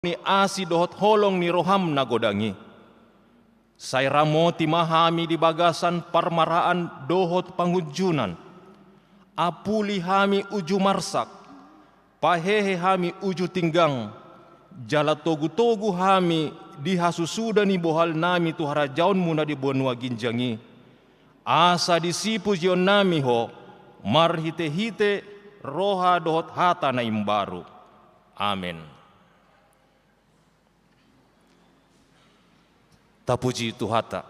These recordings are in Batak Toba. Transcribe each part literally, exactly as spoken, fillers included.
ni asi dohot holong ni roham na godang i. Sai ramoti ma hami di bagasan parmaraan dohot pangunjunan. Apuli hami uju marsak, pahehe hami uju tinggang, jala togu-togu hami di hasusuda ni bohalnami tu harajaonmu na di banua ginjang i. Asa disi pujionnami ho, marhite-hite roha dohot hata na imbaru. Amen. Tapuji Tuhanta.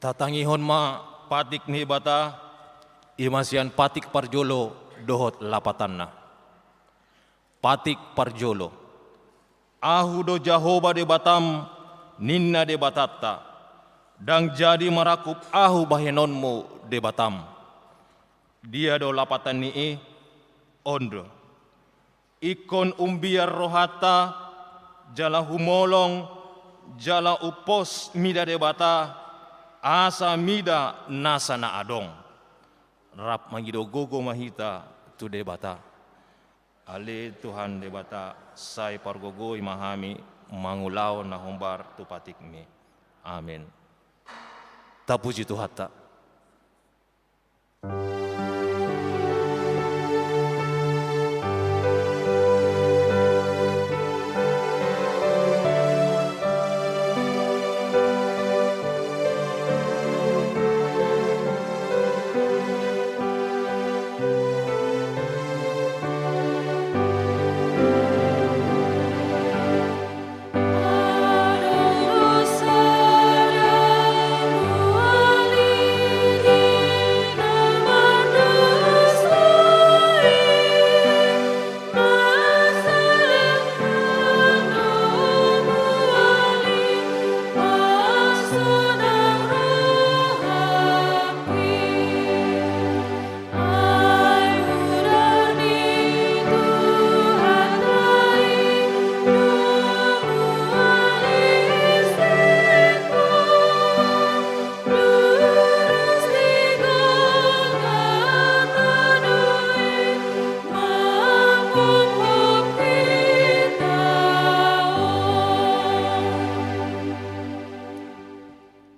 Tatangihon ma patik ni Debata, i ma sian patik parjolo dohot lapatanna. Patik parjolo. Ahu do Jahowa Debatam, ninna Debatanta, ndang jadi marangkup ahu bahenonmu Debatam. Dia do lapatan ni i? On do. Ingkon umbiar rohanta, jala humolong, jala umpos mida Debata, asa mida nasa na adong. Rap mangido gogo ma hita tu Debata. Ale Tuhan Debata, sai pargogoi ma hami mangulahon na hombar tu patikmi. Amen. Tapuji Tuhanta.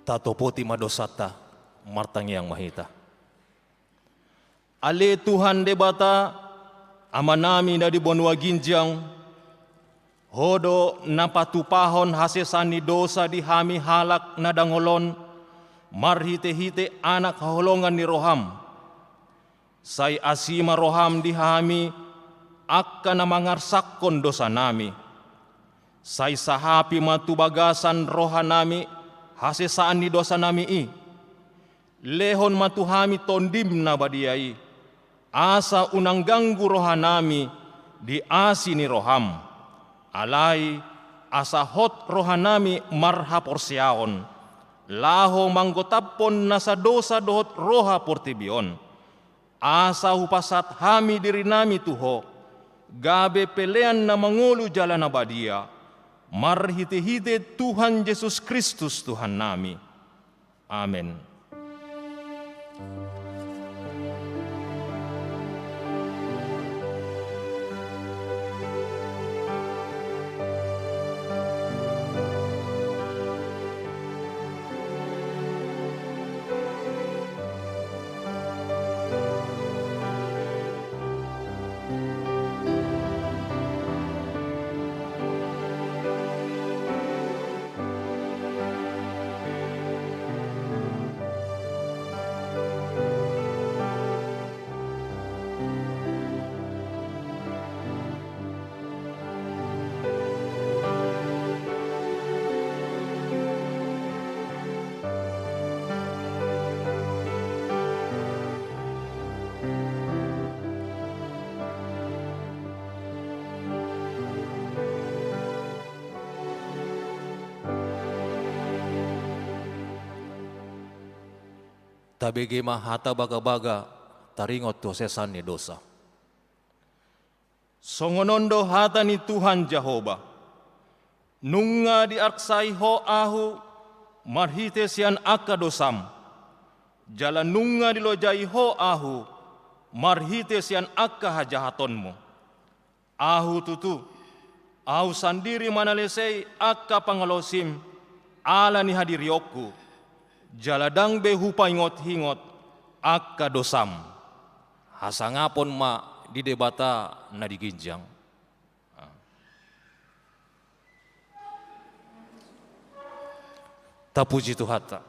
Tatopoti ma dosanta, martangiang ma hita. Ale Tuhan Debata, Amanami na di banua ginjang, Ho do na patupahon hasesaan ni dosa di hami halak na dangol on, marhite-hite Anak haholongan ni roham. Sai asi ma roham di hami, angka na mangarsakhon dosanami. Sai sahapi ma tu bagasan rohanami hasesaan ni dosanami i. Lehon ma tu hami Tondim na badia i, asa unang ganggu rohanami di asi ni roham. Alai asa hot rohanami marhaporseaon, laho manggotaphon nasa dosa dohot roha portibi on. Asa hupasahat hami dirinami tu Ho, gabe pelean na mangolu jala na badia, marhite-hite Tuhan Jesus Kristus Tuhannami. Amen. Tabege ma hata bagabaga taringot tu hasesaan ni dosa. Songon on do hata ni Tuhan Jahowa: Nunga diarsai ho ahu marhite sian angka dosam, jala nunga dilojai ho ahu marhite sian angka hajahatonmu. Ahu tutu, ahu sandiri manalesei angka pangalaosim ala ni hadirionku, jala ndang be hupaingot-ingot angka dosam. Hasangapon ma di Debata na di ginjang. Tapuji Tuhanta.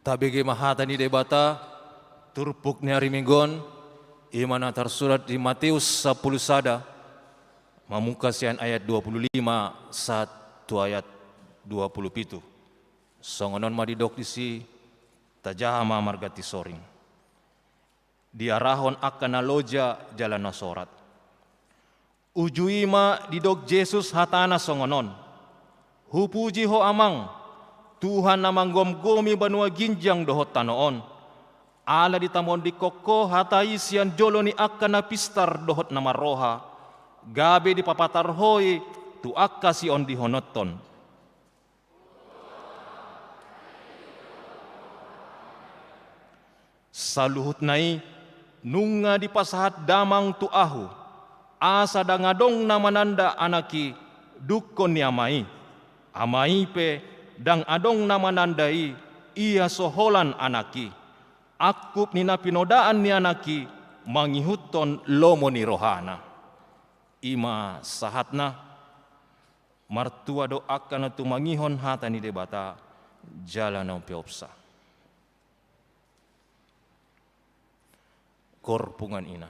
Tabege ma hata ni Debata, turpuk ni ari Minggu on, i ma na tarsurat di Mateus sampulu sada, mamungka sian ayat dua pulu lima sahat tu ayat dua pulu pitu. Songon on ma didok disi, tajaha ma marganti soring. Diarahon angka na loja jala na sorat. Uju i ma didok Jesus hatana songon on: Hupuji Ho Amang, Tuhan na manggomgomi banua ginjang dohot tano on, ala ditamondingkon Ho hata i sian jolo ni angka na pistar dohot na marroha, gabe dipapatar Ho i tu angka siondihononhon. Saluhutna i nunga dipasahat Damang tu ahu, asa ndang adong na mananda Anak i dungkon ni Ama i. Ama i pe ndang adong na mananda i, ia so holan Anak i. Angkup ni na pinodaan ni Anak i, mangihuthon lomo ni rohana. I ma sahatna. Martua do angka na tumangihon hata ni Debata jala na umpeopsa. Gor punguan ina.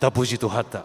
Tapuji Tuhanta.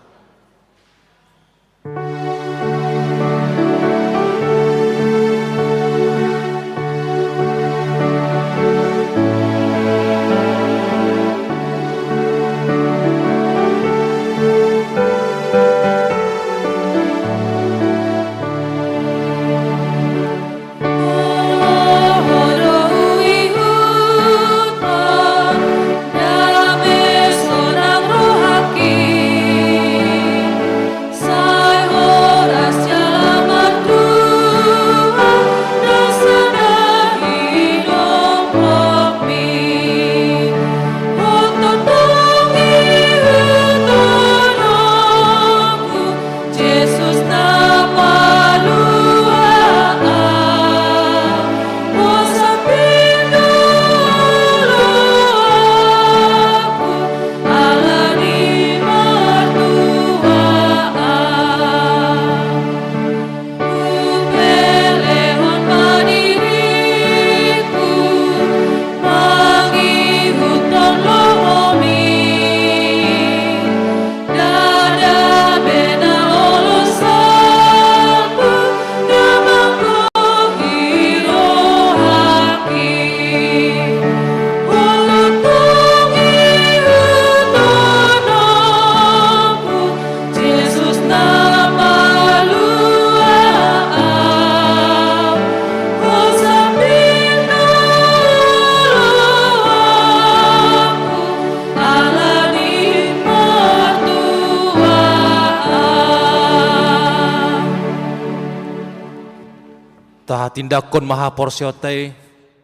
Tahatindangkon ma haporseaonta i,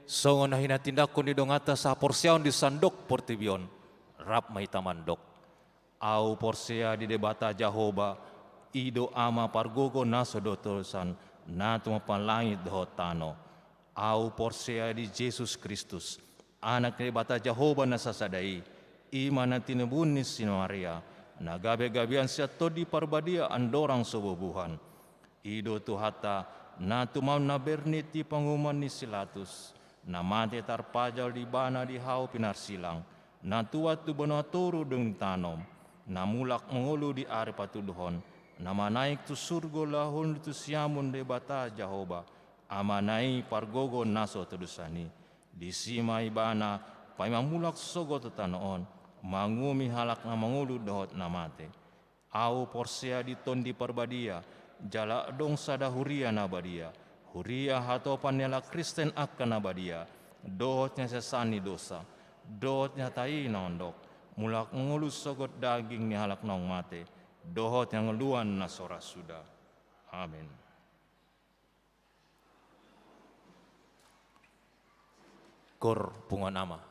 songon na hinatindangkon ni donganta sahaporseaon di sandok portibi on. Rap ma hita mandok: Ahu porsea di Debata Jahowa, i do Ama pargogo na so todosan, na tumompa langit dohot tano. Ahu porsea di Jesus Kristus, Anak ni Debata Jahowa na sasada i, i ma na tinibun ni si Maria, na gabe gabean sian Tondi Parbadia andorang so bubuhan. I do Tuhanta, na tumaon na bernit di panguhuman ni si Latus, na mate tarpajal di Ibana di hau pinarsilang, na tuat tu banua toru dung di tano, na mulak mangolu di ari patuduhon, na manaek tu surgo laho uli tu siamun Debata Jahowa, Amana i pargogo na so todosan i. Disi ma Ibana paima mulak sogot tu tano on, manguhumi halak na mangolu dohot na mate. Ahu porsea di Tondi Parbadia, jala adong sada huria na badia, huria hatopan ni halak Kristen angka na badia, dohot ni hasesaan ni dosa, dohot ni hata i na ondok, mulak mangolu sogot daging ni halak naung mate, dohot ni hangoluan na so ra suda. Amen. Kor punguan ama.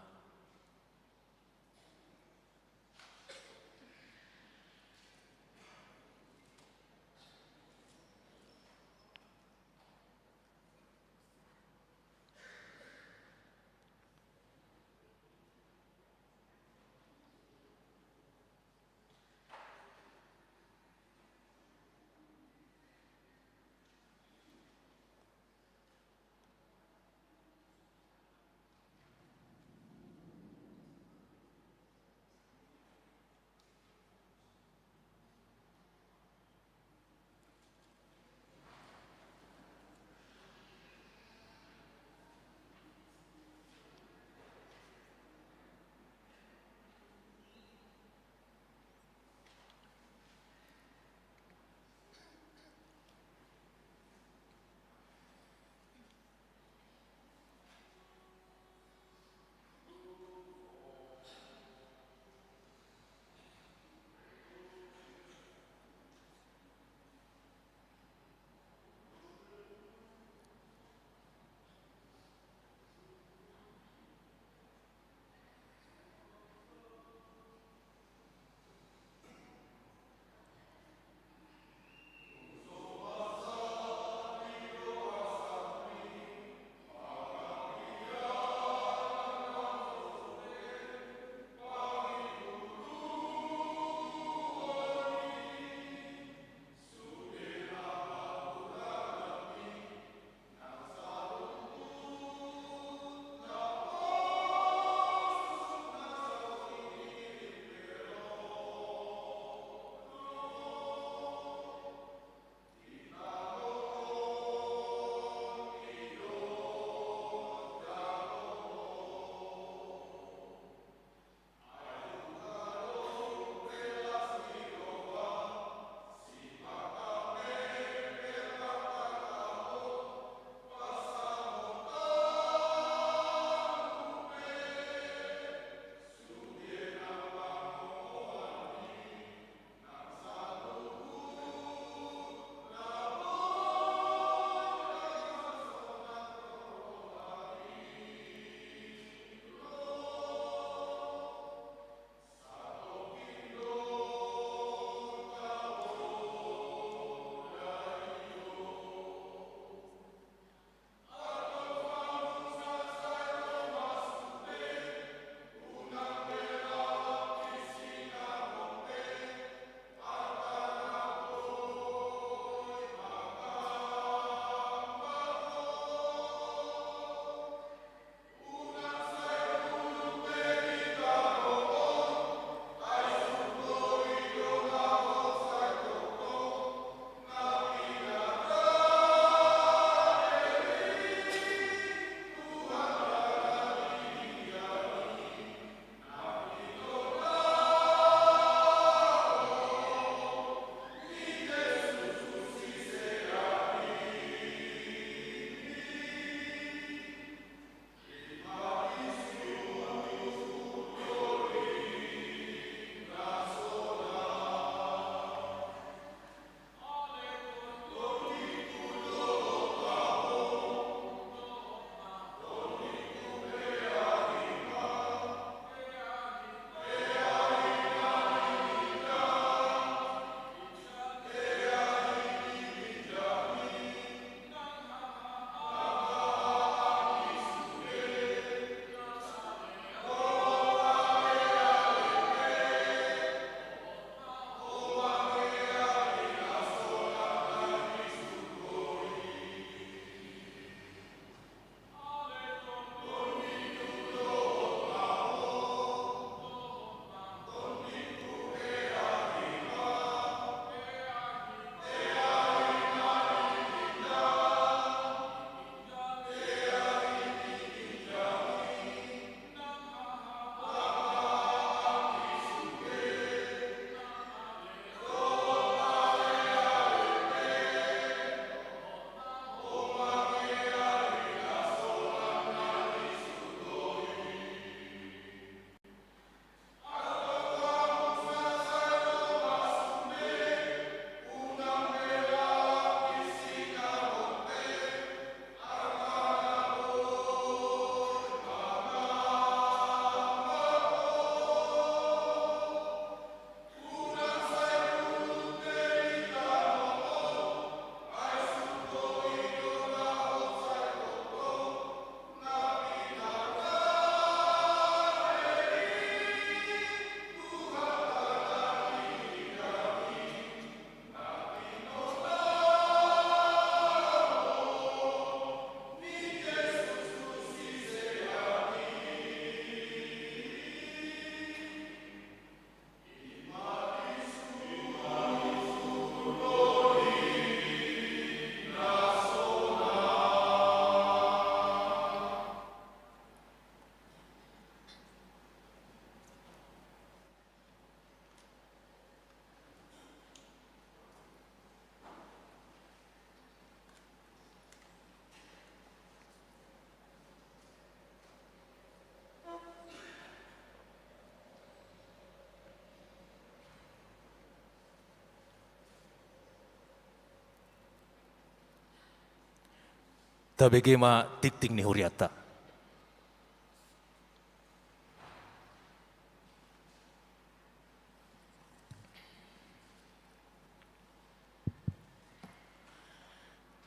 Tabege ma tingting ni hurianta.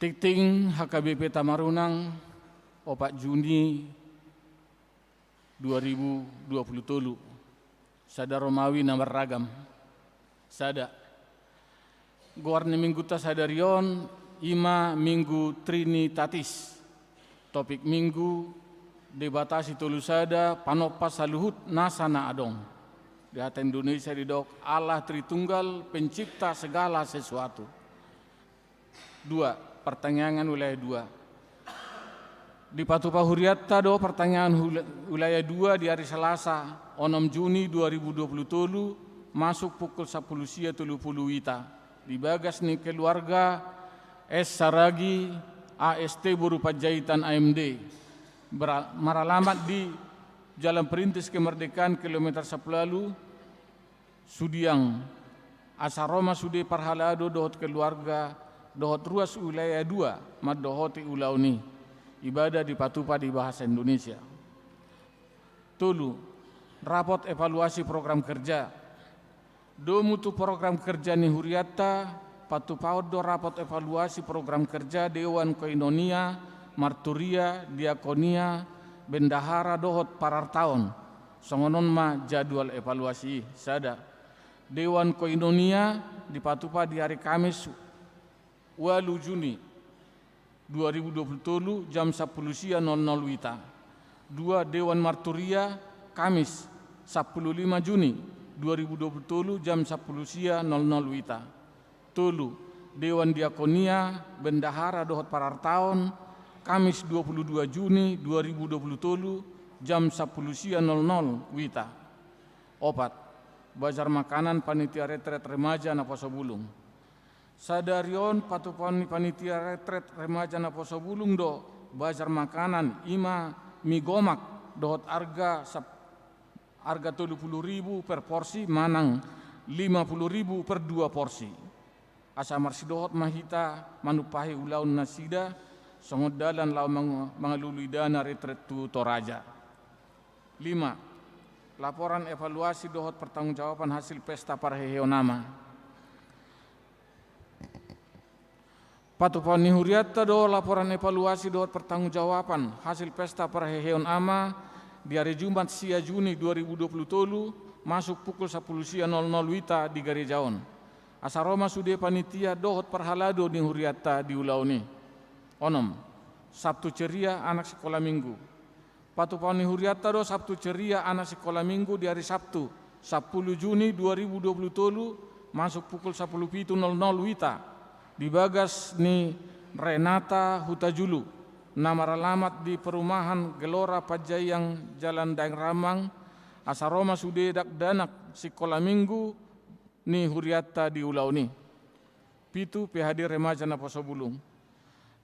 Tingting H K B P Tamarunang, opat Juni dua ribu dua puluh tolu. Sada Romawi na marragam. Sada. Goar ni mingguta sadari on i ma Minggu Trinitatis. Topik Minggu, Debata Sitolu Sada, panompa saluhut nasa na adong. Di hata Indonesia didok Allah Tritunggal, pencipta segala sesuatu. Dua, partangiangan wilayah dua. Dipatupa hurianta do partangiangan hula-, wilayah dua di ari Salasa, onom Juni dua ribu dua puluh tolu, masuk pukul sampulu sia tolu pulu wita. Di bagas ni keluarga S Saragi, A S T boru Panjaitan A M D. Bera-, maralamat di Jalan Perintis Kemerdekaan kilometer sampulu ualu, Sudiang. Asa ro ma sude parhalado dohot keluarga, dohot ruas wilayah dua, mandohoti ulaon i. Ibadah dipatupa di bahasa Indonesia. Tolu, rapot evaluasi program kerja. Domu tu program kerja ni hurianta, patupaon do rapot evaluasi program kerja Dewan Koinonia, Marturia, Diakonia, Bendahara dohot Parartaon. Songon on ma jadwal evaluasi i. Sada. Dewan Koinonia dipatupa di ari Kamis, ualu Juni dua ribu dua puluh tolu, jam sampulu sia nol nol wita. Dua, Dewan Marturia, Kamis, sampulu lima Juni dua ribu dua puluh tolu, jam sampulu sia nol nol wita. Tolu, Dewan Diakonia, Bendahara dohot Parartaon, Kamis dua puluh dua Juni dua ribu dua puluh tolu, jam sampulu sia nol nol wita. Opat, bazar makanan panitia retret remaja Naposobulung. Sadari on patupaon ni panitia retret remaja Naposobulung do bazar makanan, i ma mi gomak dohot arga sap-, arga tolu pulu ribu per porsi manang lima pulu ribu per dua porsi. Asa marsidohot ma hita manumpahi ulaon nasida songon dalan laho mang-, mangalului dana retret tu Toraja. Lima, laporan evaluasi dohot pertanggungjawaban hasil pesta parheheon ama. Patupaon ni hurianta do laporan evaluasi dohot pertanggungjawaban hasil pesta parheheon ama di ari Jumat sia Juni dua ribu dua puluh tolu, masuk pukul sampulu sia nol nol wita di gareja on. Asa ro ma sude panitia dohot parhalado ni hurianta di ulaon i. Onom, Sabtu ceria anak sikola minggu. Patupaon ni hurianta do Sabtu ceria anak sikola minggu di ari Sabtu, sampulu Juni dua ribu dua puluh tolu, masuk pukul sampulu pitu nol nol wita, di bagas ni Renata Hutajulu, na maralamat di perumahan Gelora Panjaitan Jalan Daeng Rambang, asa ro ma sude dakdanak sikola minggu ni hurianta di ulaon i. Pitu, P H D Remaja Naposobulung.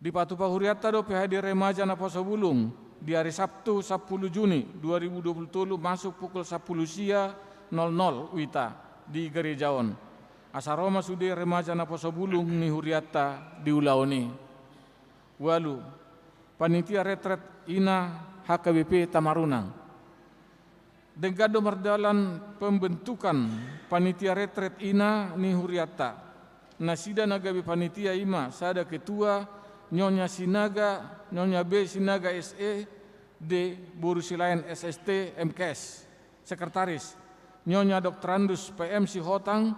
Dipatupa hurianta do P H D Remaja Naposobulung di ari Sabtu sampulu Juni dua ribu dua puluh tolu masuk pukul sampulu sia nol nol wita di gareja on. Asa ro ma sude remaja Naposobulung ni hurianta di ulaon i. Ualu, panitia retret ina H K B P Tamarunang. Denggan do mardalan pembentukan panitia retret ina ni hurianta. Nasida na gabe panitia i ma sada ketua, Nyonya Sinaga, Nyonya B Sinaga S E D boru Silaen S S T M K S. Sekretaris, Nyonya Doktorandus P M Sihotang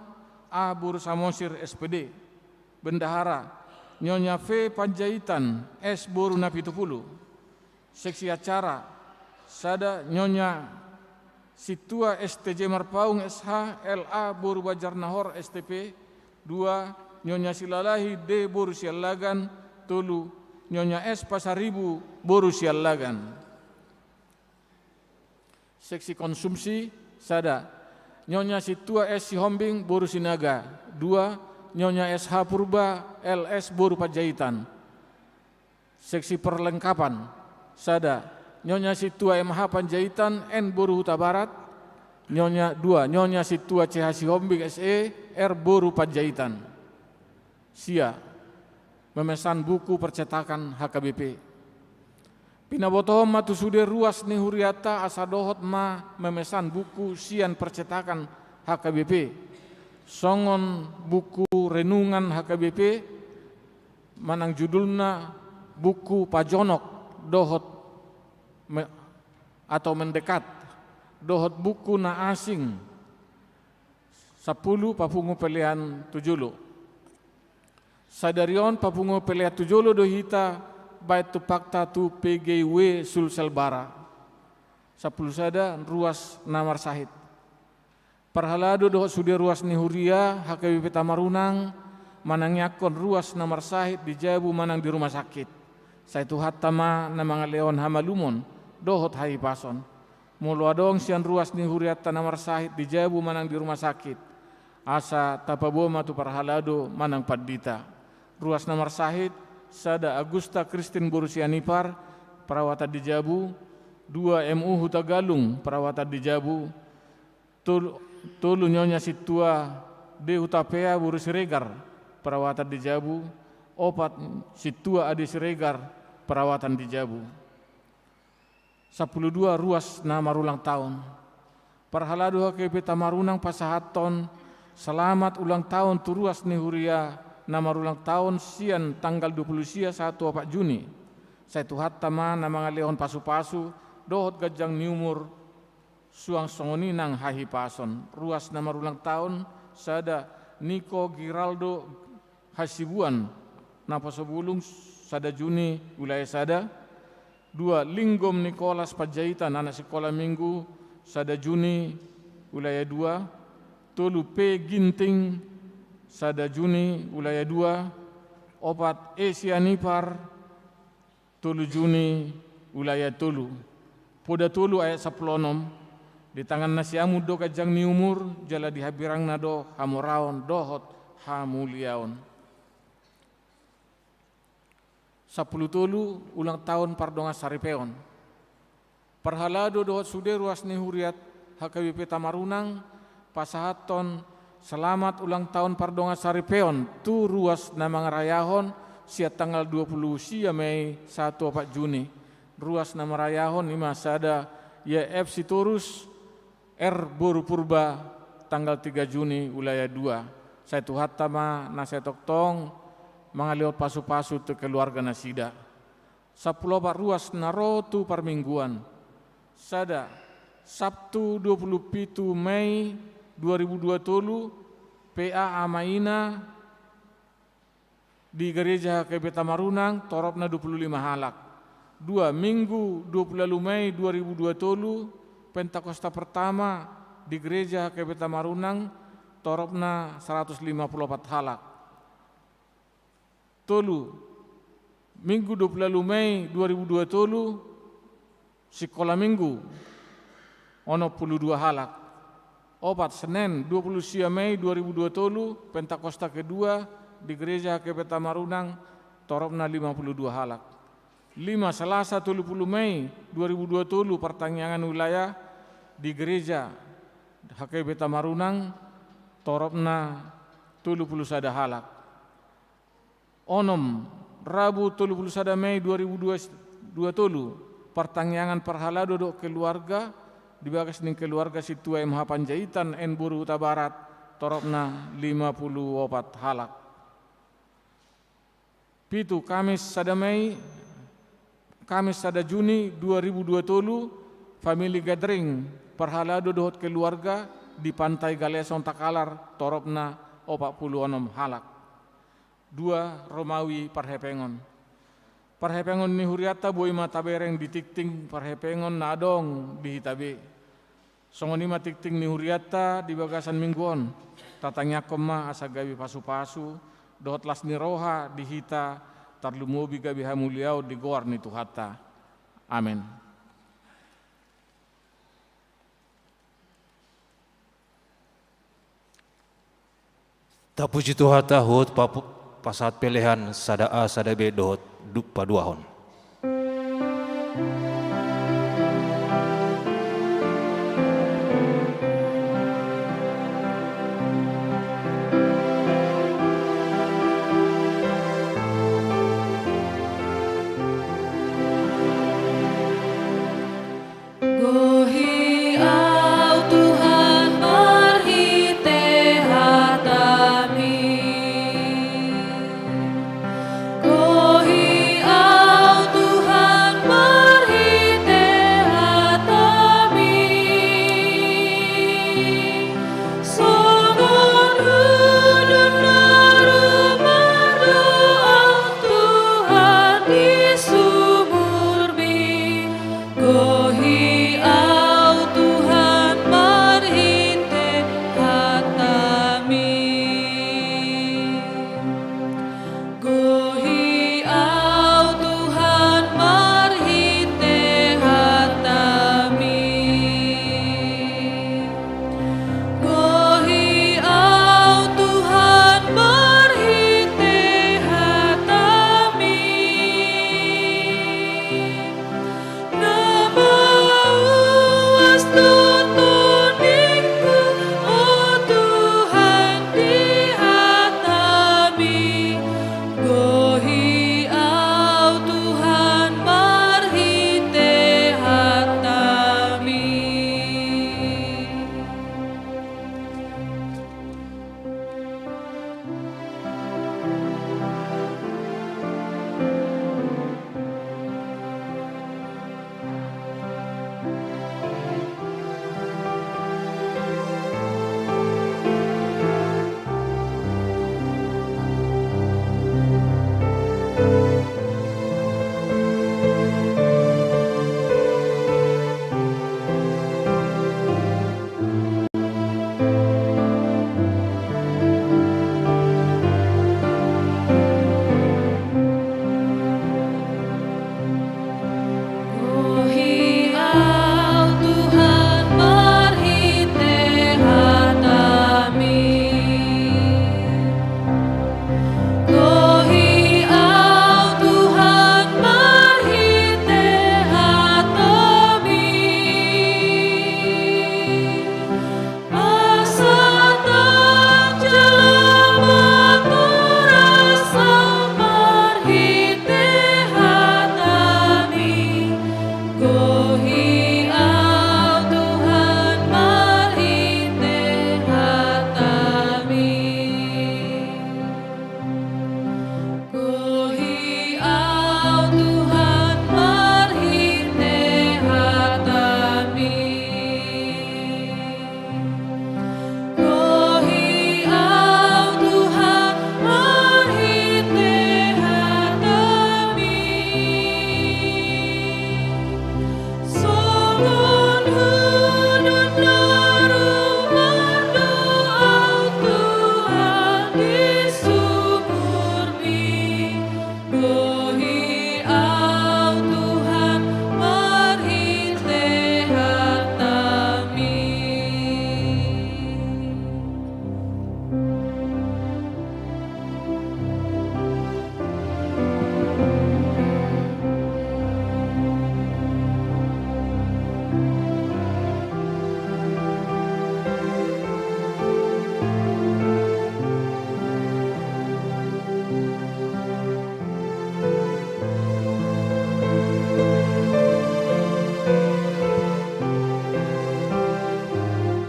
A boru Samosir S P D. Bendahara, Nyonya V Panjaitan S boru Napitupulu. Seksi acara, sada, Nyonya Sintua S T J Marpaung S H L A boru Banjarnahor S T P. Dua, Nyonya Silalahi D boru Siallagan. Tolu, Nyonya S Pasaribu boru Siallagan. Seksi konsumsi, sada, Nyonya Sintua S Sihombing boru Sinaga. Dua, Nyonya S H Purba L S boru Panjaitan. Seksi perlengkapan, sada, Nyonya Sintua M H Panjaitan N boru Hutabarat. Nyonya, dua, Nyonya Sintua C H Sihombing S E R boru Panjaitan. Sia, memesan buku percetakan H K B P. Pinabotohon ma tu sude ruas ni hurianta asa dohot ma memesan buku sian percetakan H K B P. Songon buku renungan H K B P manang judulna buku pajonok dohot me-, atau mendekat, dohot buku na asing, sampulu papungu pelean tu jolo. Sadari on papungu pelean tu jolo do hita baen tumpakta tu P G W Sulsel Bara. Sampulu sada, ruas na marsahit. Parhalado dohot sude ruas ni huria H K B P Tamarunang manangiangkon ruas na marsahit di jabu manang di rumah sakit. Sai Tuhanta ma na mangalehon hamalumon dohot hahipason. Molo adong sian ruas ni hurianta na marsahit di jabu manang di rumah sakit, asa tapaboa ma tu parhalado manang pandita. Ruas na marsahit, sada, Agusta Kristin boru Sianipar, perawatan di jabu. Dua, M U Hutagalung, perawatan di jabu. Tolu, tolu, Nyonya Sintua D Hutapea boru Siregar, perawatan di jabu. Opat, Sintua Ade Siregar, perawatan di jabu. Sampulu dua, ruas na marulang taon. Parhalado H K B P Tamarunang pasahathon selamat ulang taon tu ruas ni huria na marulang taon sian tanggal dua pulu sia sahat tu opat Juni. Sai Tuhanta ma na mangalehon pasupasu dohot ganjang ni umur, suang songon i nang hahipason. Ruas na marulang taon, sada, Niko Giraldo Hasibuan, naposo bulung, sada Juni, wilayah sada. Dua, Linggom Nikolas Panjaitan, anak sikola minggu, sada Juni, wilayah dua. Tolu, P Ginting, sada Juni, wilayah dua. Opat, E Sianipar, tolu Juni, wilayah tolu. Poda tolu ayat sampulu onom. Di tangan nasiamun do ganjang ni umur, jala di hambirangna do hamoraon dohot hamuliaon. Sampulu tolu, ulang taon pardongan saripeon. Parhalado dohot sude ruas ni huriat H K B P Tamarunang pasahathon selamat ulang taon pardongan saripeon tu ruas na mangarayahon sian tanggal dua pulu sia Mei sahat tu opat Juni. Ruas na marayahon i ma sada, Y F Sitorus, R boru Purba, tanggal tiga Juni, wilayah dua. Sai Tuhanta ma na sai tongtong mangalehon pasupasu tu keluarga nasida. Sampulu opat, ruas na ro tu parmingguan. Sada, Sabtu dua pulu pitu Mei dua ribu dua tolu, P A ama ina di Gereja H K B P Tamarunang, toropna dua pulu lima halak. Dua, Minggu dua pulu ualu Mei dua ribu dua tolu, Pentakosta pertama di Gereja H K B P Tamarunang, toropna saratus lima pulu opat halak. Tolu, Minggu dua pulu ualu Mei dua ribu dua tolu, sikola minggu, onom pulu dua halak. Opat, Senen dua pulu sia Mei dua ribu dua tolu, Pentakosta kedua di Gereja H K B P Tamarunang, toropna lima pulu dua halak. Lima, Selasa tolu pulu Mei dua ribu dua tolu, partangiangan wilayah di Gereja H K B P Tamarunang, toropna tolu pulu sada halak. Onom, Rabu tolu pulu sada Mei dua ribu dua tolu, partangiangan parhalado dohot keluarga di bagas ni keluarga Sintua M H Panjaitan, N boru Hutabarat, toropna lima pulu opat halak. Pitu, Kamis sada Mei, Kamis sada Juni dua ribu dua tolu, family gathering parhalado dohot keluarga di Pantai Galesong Takalar, toropna opat pulu onom halak. Dua, Romawi parhepengon. Parhepengon ni hurianta boi ma tabereng di tingting parhepengon na adong di hita be. Songon i ma tingting ni hurianta di bagasan minggu on. Tatangiangkon ma asa gabe pasupasu dohot las ni roha di hita, tarlumobi gabe hamuliaon di goar ni Tuhanta. Amen. Tapuji Tuhanta, huhut papu-, pasahat pelean sada A sada B dohot du-, paduahon.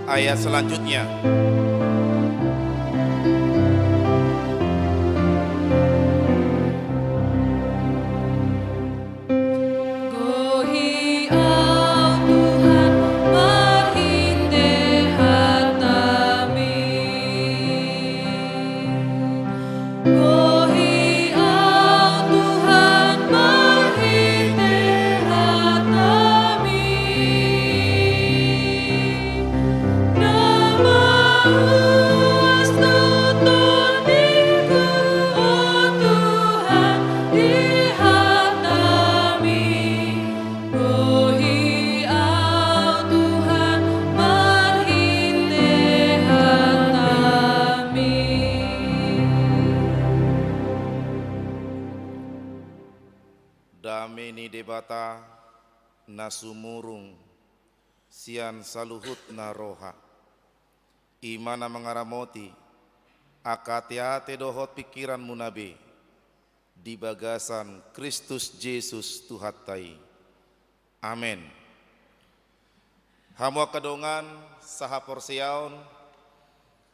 Ayat selanjutnya. Gohi au Tuhan marhite hataMi. Gohi au Tuhan marhite hataMi. Na mauas tu tondiku, o Tuhan, di hataMi. Gohi au Tuhan marhite hataMi. Dame ni Debata na sumurung sian saluhutna roha, i ma na mangaramoti angka ateate dohot pingkiranmuna be di bagasan Kristus Jesus Tuhanta i. Amen. Hamu angka dongan sahaporseaon,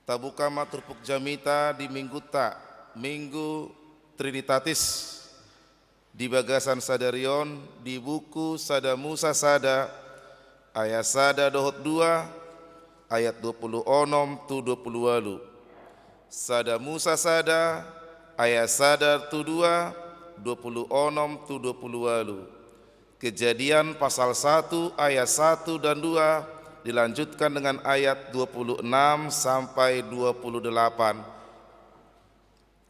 tabuka ma turpuk jamita di minggunta, Minggu Trinitatis, di bagasan sadari on di buku Sada Musa sada, ayat sada dohot dua, ayat dua pulu onom tu dua pulu ualu. Sada Musa sada, ayat sada tu dua, dua pulu onom tu dua pulu ualu. Kejadian pasal satu ayat satu dan dua, dilanjutkan dengan ayat dua puluh enam sampai dua puluh delapan.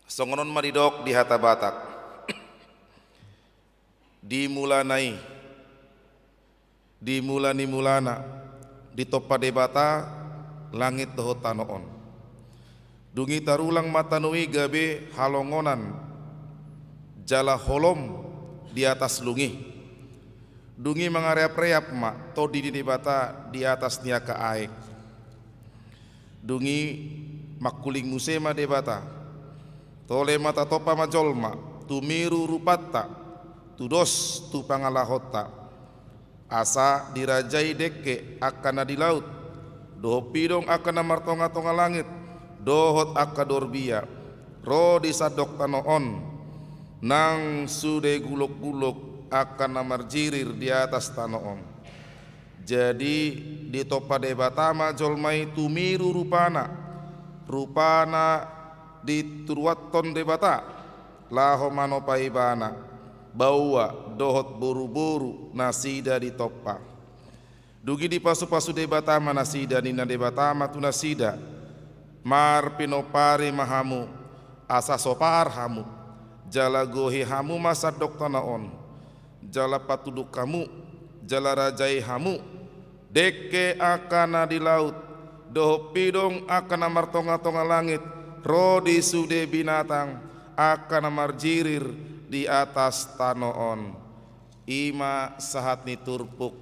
Songon on ma didok di hata Batak. Di mulana i, di mula ni mulana, ditompa Debata langit dohot tano on. Dung i tarulang ma tano i gabe halongonan jala holom di atas lung i. Dung i mangareapreap ma Tondi ni Debata di atas ni angka aek. Dung i mangkuling muse ma Debata. Tole ma tatompa ma jolma, tumiru rupanta, tudos tu pangalahonta. Asa dirajai dengke angka na di laut, dohot pidong angka na martongatonga langit, dohot angka dorbia, ro di sandok tano on, nang sude gulokgulok angka na marjirir di atas tano on. Jadi ditompa Debata ma jolma i tumiru rupana, rupana dituruanhon Debata, laho manompa ibana, baoa dohot boruboru nasida ditompa. Dung i dipasupasu Debata ma nasida, ninna Debata ma tu nasida, marpinompari ma hamu, asa sopar hamu, jala gohi hamu ma sandok tano on, jala patuduk hamu, jala rajai hamu, dengke angka na di laut, dohot pidong angka na martongatonga langit, ro di sude binatang angka na marjirir di atas tano on. I ma sahat ni turpuk.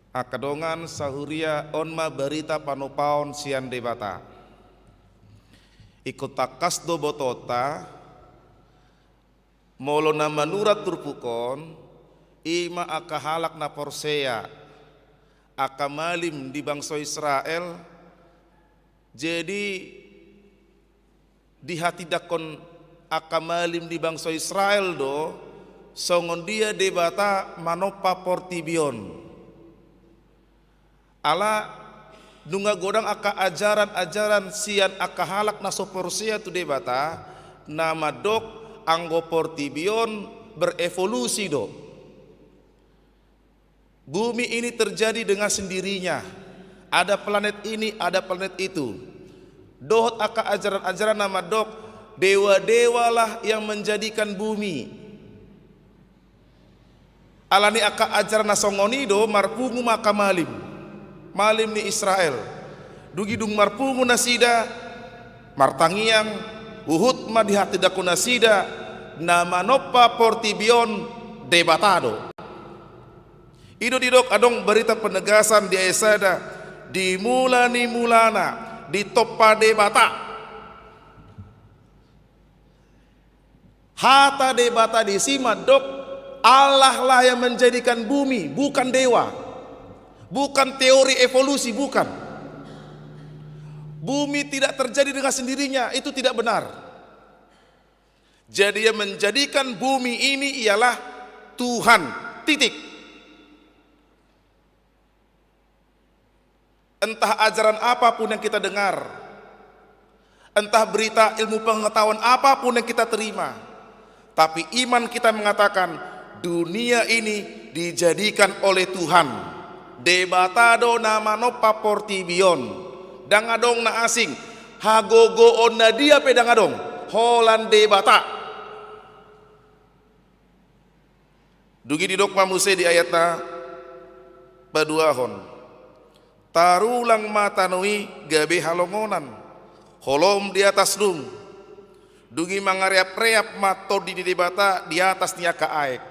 Angka dongan sahuria, on ma barita panompaon sian Debata. Ingkon tangkas do botoonta, molo na manurat turpuk on, i ma angka halak na porsea, angka malim di bangso Israel. Jadi dihatindangkon angka malim di bangso Israel do songon dia Debata manompa portibi on. Ala nunga godang angka ajaran-ajaran sian angka halak na so porsea tu Debata, na mandok anggo portibi on berevolusi do. Bumi ini terjadi dengan sendirinya. Ada planet ini, ada planet itu. Dohot angka ajaran-ajaran na mandok, dewa-dewalah yang menjadikan bumi. Alani angka ajaran na songon i do marpungu ma angka malim, malim ni Israel. Dung i dung marpungu nasida, martangiang, huhut ma dihatindangkon nasida, na manompa portibi on Debata do. I do didok adong barita penegasan di ayat sada, di mula ni mulana ditompa Debata. Hata Debata disi mandok, Allah lah yang menjadikan bumi, bukan dewa. Bukan teori evolusi, bukan. Bumi tidak terjadi dengan sendirinya, itu tidak benar. Jadi, yang menjadikan bumi ini ialah Tuhan. Titik. Entah ajaran apa pun yang kita dengar, entah berita ilmu pengetahuan apa pun yang kita terima, tapi iman kita mengatakan dunia ini dijadikan oleh Tuhan. Debata do na manompa portibi on. Ndang adong na asing. Hagogoon na dia pe ndang adong. Holan Debata. Dung i didok ma muse di ayat na paduahon: Tarulang ma tano i gabe halongonan, holom di atas dung. Dung i mangareap-reap ma Tondi ni Debata di atas ni angka aek.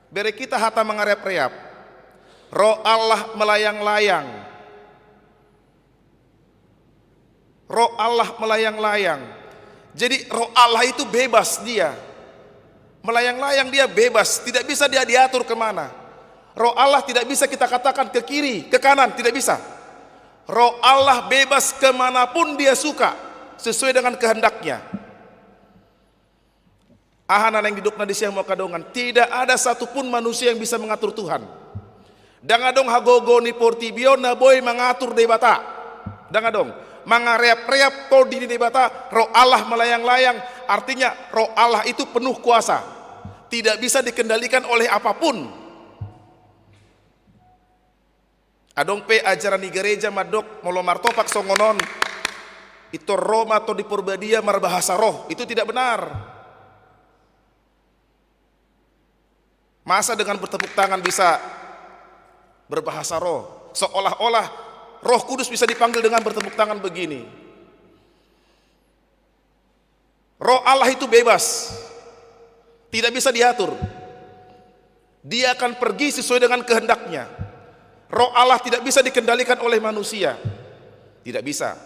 Bere hita hata mangareap-reap. Roh Allah melayang-layang. Roh Allah melayang-layang. Jadi, Roh Allah itu bebas, dia melayang-layang, dia bebas, tidak bisa dia diatur kemana. Roh Allah tidak bisa kita katakan ke kiri, ke kanan, tidak bisa. Roh Allah bebas kemanapun dia suka, sesuai dengan kehendaknya. Aha na naeng didokna disi, hamu angka dongan? Tidak ada satupun manusia yang bisa mengatur Tuhan. Ndang adong hagogo ni portibi on na boi mangatur Debata. Ndang adong. Mangareap-reap Tondi ni Debata, Roh Allah melayang-layang, artinya Roh Allah itu penuh kuasa. Tidak bisa dikendalikan oleh apapun. Adong pe ajaran ni gereja mandok, molo martopak songon on, pintor ro ma Tondi Porbadia marbahasa roh. Itu tidak benar. Masa dengan bertepuk tangan bisa berbahasa roh? Seolah-olah Roh Kudus bisa dipanggil dengan bertepuk tangan begini. Roh Allah itu bebas, tidak bisa diatur. Dia akan pergi sesuai dengan kehendaknya. Roh Allah tidak bisa dikendalikan oleh manusia. Tidak bisa.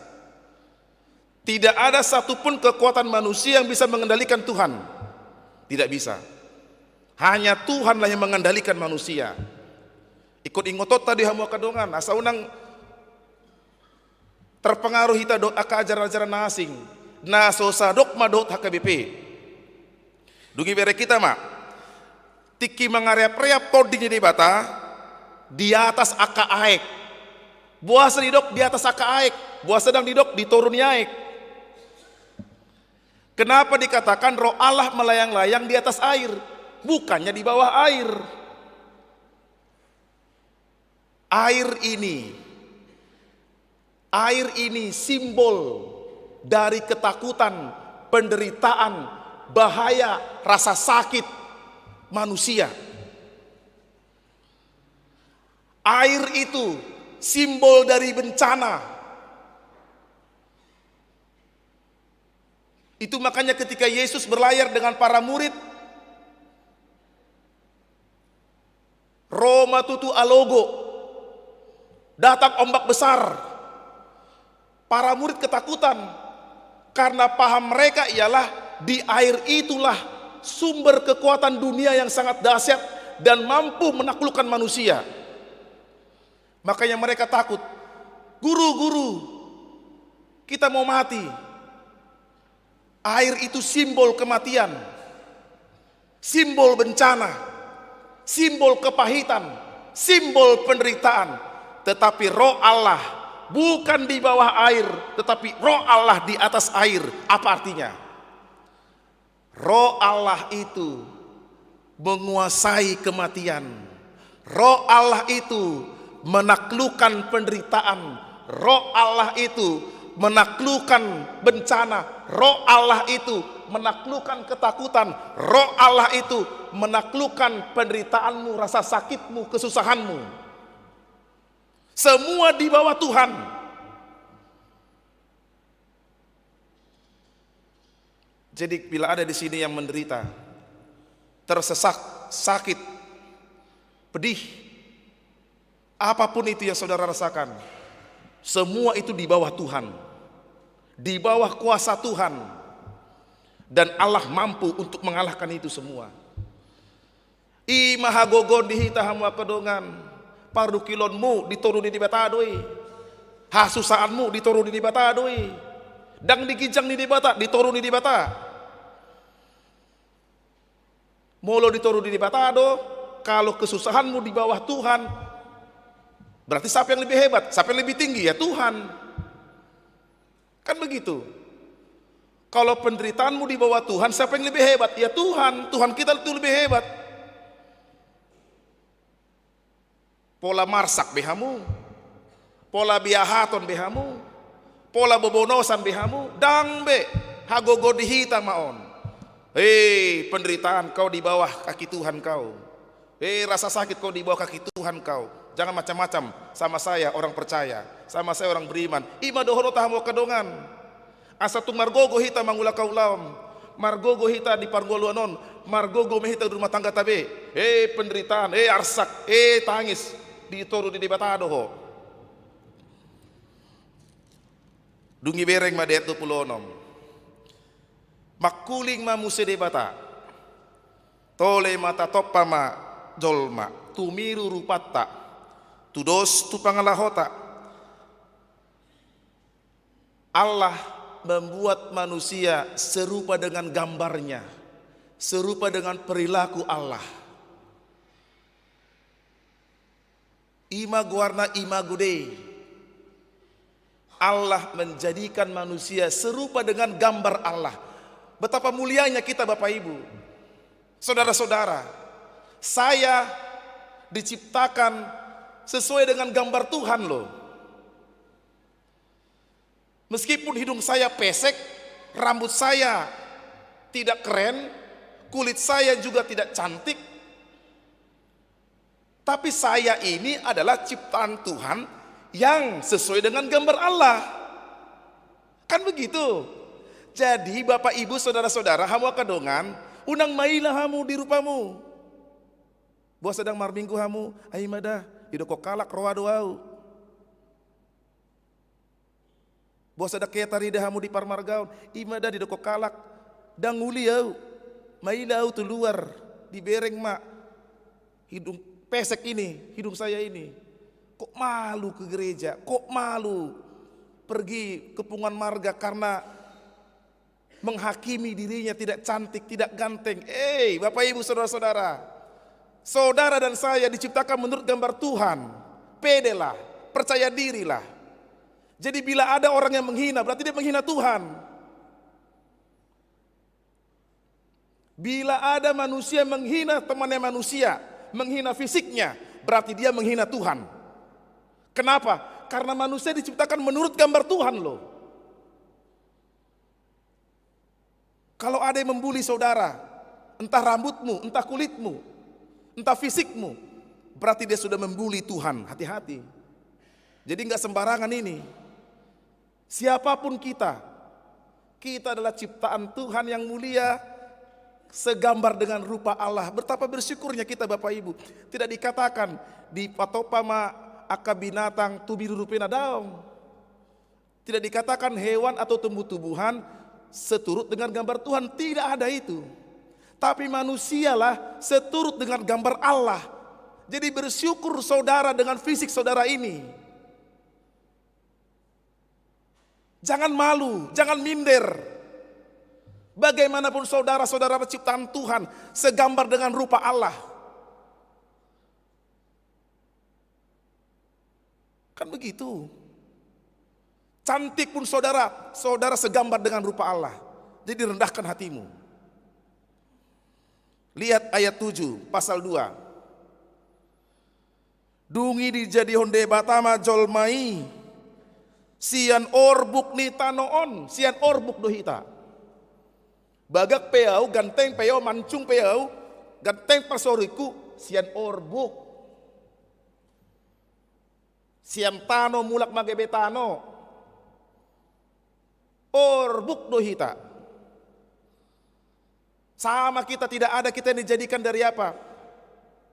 Tidak ada satupun kekuatan manusia yang bisa mengendalikan Tuhan. Tidak bisa. Hanya Tuhanlah yang mengendalikan manusia. Ingkon ingotonta di hamu angka dongan, asa unang terpengaruh hita dohot angka ajaran-ajaran na asing, na so sadok ma dohot H K B P. Dung i bere hita ma, tingki mangareap-reap Tondi ni Debata di atas angka aek. Boasa didok di atas angka aek? Boasa ndang didok di toru ni aek? Kenapa dikatakan Roh Allah melayang-layang di atas air, bukannya di bawah air? Air ini, air ini simbol dari ketakutan, penderitaan, bahaya, rasa sakit manusia. Air itu simbol dari bencana. Itu makanya ketika Yesus berlayar dengan para murid, ro ma tutu alogo, datang ombak besar. Para murid ketakutan, karena paham mereka ialah di air itulah sumber kekuatan dunia yang sangat dahsyat dan mampu menaklukkan manusia. Makanya mereka takut. "Guru, guru, kita mau mati." Air itu simbol kematian, simbol bencana, simbol kepahitan, simbol penderitaan. Tetapi Roh Allah bukan di bawah air, tetapi Roh Allah di atas air. Apa artinya? Roh Allah itu menguasai kematian. Roh Allah itu menaklukkan penderitaan. Roh Allah itu menaklukkan bencana. Roh Allah itu menaklukkan ketakutan. Roh Allah itu menaklukkan penderitaanmu, rasa sakitmu, kesusahanmu. Semua di bawah Tuhan. Jadi, bila ada di sini yang menderita, tersesak, sakit, pedih, apapun itu yang saudara rasakan, semua itu di bawah Tuhan, di bawah kuasa Tuhan, dan Allah mampu untuk mengalahkan itu semua. I ma hagogoon di hita, hamu angka dongan. Pardungkilonmu di toru ni Debata do i. Hasusahanmu di toru ni Debata do i. Ndang di ginjang ni Debata, di toru ni Debata. Molo di toru ni Debata do, kalau kesusahanmu di bawah Tuhan, berarti siapa yang lebih hebat? Siapa yang lebih tinggi? Ya Tuhan. Kan begitu. Kalau penderitaanmu di bawah Tuhan, siapa yang lebih hebat? Ya Tuhan. Tuhan kita itu lebih hebat. Pola marsak be hamu, pola biahaton be hamu, pola bobonosan be hamu, ndang be. Hagogo di hita ma on. Hei penderitaan, kau di bawah kaki Tuhan kau. Hei rasa sakit, kau di bawah kaki Tuhan kau. Jangan macam-macam sama saya orang percaya, sama saya orang beriman. I ma dohononta hamu angka dongan. Asa tung margogo hita mangulahon ulaon, margogo hita di parngoluon on, margogo ma hita di rumah tanggata be. E penderitaan, e arsak, e tangis, di toru ni Debata do ho. Dung i bereng ma di ayat dua pulu onom. Mangkuling ma muse Debata. Tole ma tatompa ma jolma, tumiru rupanta, tudos tu pangalahota. Allah membuat manusia serupa dengan gambarnya, serupa dengan perilaku Allah. I ma goarna Imago Dei. Allah menjadikan manusia serupa dengan gambar Allah. Betapa mulianya kita, Bapak Ibu. Saudara-saudara, saya diciptakan sesuai dengan gambar Tuhan loh. Meskipun hidung saya pesek, rambut saya tidak keren, kulit saya juga tidak cantik, tapi saya ini adalah ciptaan Tuhan yang sesuai dengan gambar Allah. Kan begitu. Jadi Bapak Ibu saudara-saudara, hamu angka dongan, unang maila hamu di rupamu. Boasa ndang marminggu hamu, ai ma da, didok halak roa do au. Boasa ndang hea tarida hamu di parmargaon, i ma da didok halak, ndang uli au, maila au tu luar, dibereng ma hidung pesek ini, hidung saya ini. Kok malu ke gereja, kok malu pergi ke punguan marga karena menghakimi dirinya tidak cantik, tidak ganteng. Eh, Bapak Ibu saudara-saudara, saudara dan saya diciptakan menurut gambar Tuhan. Pedelah, percaya dirilah. Jadi bila ada orang yang menghina, berarti dia menghina Tuhan. Bila ada manusia menghina temannya manusia, menghina fisiknya, berarti dia menghina Tuhan. Kenapa? Karena manusia diciptakan menurut gambar Tuhan loh. Kalau ada yang membuli saudara, entah rambutmu, entah kulitmu, entah fisikmu, berarti dia sudah membuli Tuhan. Hati-hati. Jadi nggak sembarangan ini. Siapapun kita, kita adalah ciptaan Tuhan yang mulia, segambar dengan rupa Allah. Betapa bersyukurnya kita Bapak Ibu. Tidak dikatakan dipatompa ma angka binatang tumiru rupena, daong. Tidak dikatakan hewan atau tumbuh-tumbuhan seturut dengan gambar Tuhan, tidak ada itu. Tapi manusialah seturut dengan gambar Allah. Jadi bersyukur saudara dengan fisik saudara ini. Jangan malu, jangan minder. Bagaimanapun saudara, saudara ciptaan Tuhan, segambar dengan rupa Allah. Kan begitu. Cantik pun saudara, saudara segambar dengan rupa Allah. Jadi rendahkan hatimu. Lihat ayat tujuh, pasal dua. Dung i dijadihon Debata ma jolma i sian orbuk ni tano on, sian orbuk do hita. Bagak pe au, ganteng pe au, mancung pe au, ganteng parsorihonku, sian orbuk. Sian tano mulak ma gabe tano. Orbuk do hita. Sama kita, tidak ada kita yang dijadikan dari apa?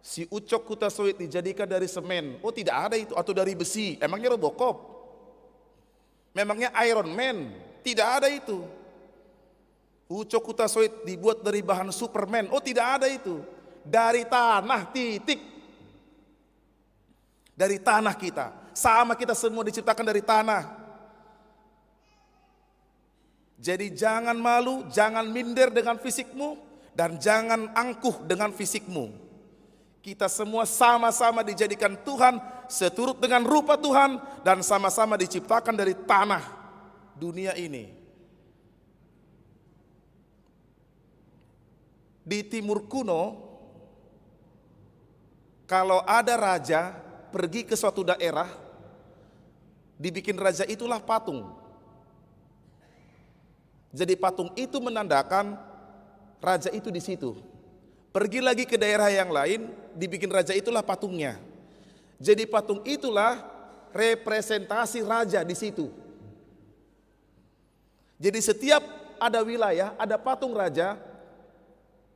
Si Ucok Hutasoit dijadikan dari semen. Oh, tidak ada itu. Atau dari besi. Emangnya Robocop? Memangnya Iron Man? Tidak ada itu. Ucok Hutasoit dibuat dari bahan Superman. Oh, tidak ada itu. Dari tanah, titik. Dari tanah kita. Sama kita semua diciptakan dari tanah. Jadi jangan malu, jangan minder dengan fisikmu, dan jangan angkuh dengan fisikmu. Kita semua sama-sama dijadikan Tuhan seturut dengan rupa Tuhan dan sama-sama diciptakan dari tanah dunia ini. Di timur kuno, kalau ada raja pergi ke suatu daerah, dibikin raja itulah patung. Jadi patung itu menandakan raja itu di situ. Pergi lagi ke daerah yang lain, dibikin raja itulah patungnya. Jadi patung itulah representasi raja di situ. Jadi setiap ada wilayah, ada patung raja,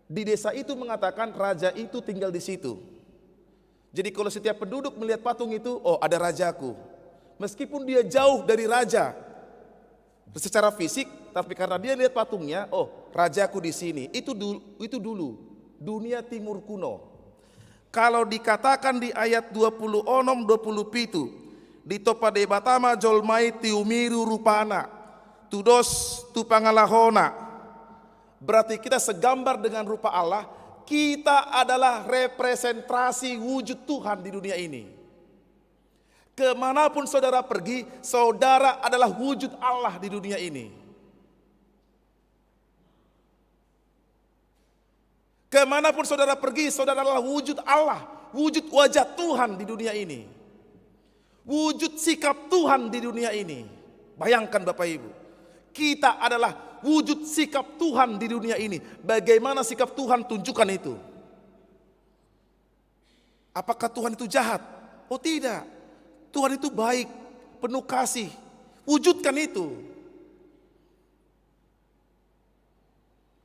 di desa itu mengatakan raja itu tinggal di situ. Jadi kalau setiap penduduk melihat patung itu, "Oh, ada rajaku." Meskipun dia jauh dari raja secara fisik, tapi karena dia lihat patungnya, "Oh, rajaku di sini." Itu dulu, itu dulu dunia timur kuno. Kalau dikatakan di ayat dua puluh onom, dua puluh pitu, ditompa Debata ma jolma i tiumiru rupana, tudos tu pangalahona. Berarti kita segambar dengan rupa Allah, kita adalah representasi wujud Tuhan di dunia ini. Kemanapun saudara pergi, saudara adalah wujud Allah di dunia ini. Kemanapun saudara pergi, saudara adalah wujud Allah, wujud wajah Tuhan di dunia ini. Wujud sikap Tuhan di dunia ini. Bayangkan Bapak Ibu, kita adalah wujud sikap Tuhan di dunia ini. Bagaimana sikap Tuhan, tunjukkan itu. Apakah Tuhan itu jahat? Oh tidak. Tuhan itu baik, penuh kasih. Wujudkan itu.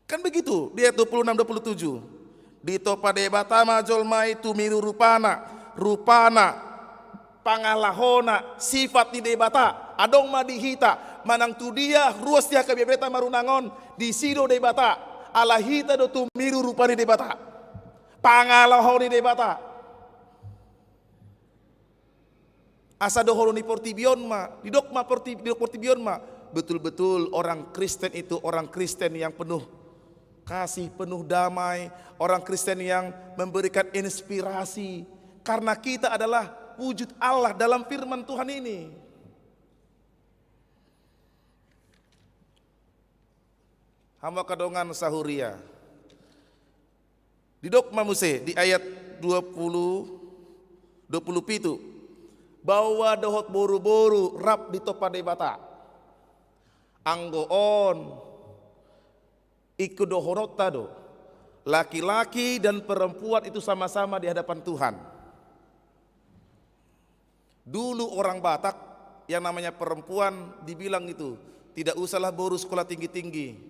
Kan begitu di ayat dua puluh enam, dua puluh tujuh. Ditompa Debata ma jolma i tumiru rupana, rupana, pangalahona, sifat ni Debata. Adong ma di hita, manang tudia ruas di H K B P ta marunang on, disi do Debata. Ala hita do tumiru rupa ni Debata, pangalaho ni Debata. Asa dohonon ni portibi on ma, didok ma porti-, didok portibi on ma, betul-betul orang Kristen itu orang Kristen yang penuh kasih, penuh damai, orang Kristen yang memberikan inspirasi. Karena kita adalah wujud Allah dalam firman Tuhan ini. Hamu angka dongan sahuria. Didok ma muse di ayat dua puluh, dua puluh pitu. Baoa dohot boru-boru rap ditompa Debata. Anggo on, ingkon dohononta do. Laki-laki dan perempuan itu sama-sama di hadapan Tuhan. Dulu orang Batak yang namanya perempuan dibilang itu, "Tidak usahlah boru sekolah tinggi-tinggi.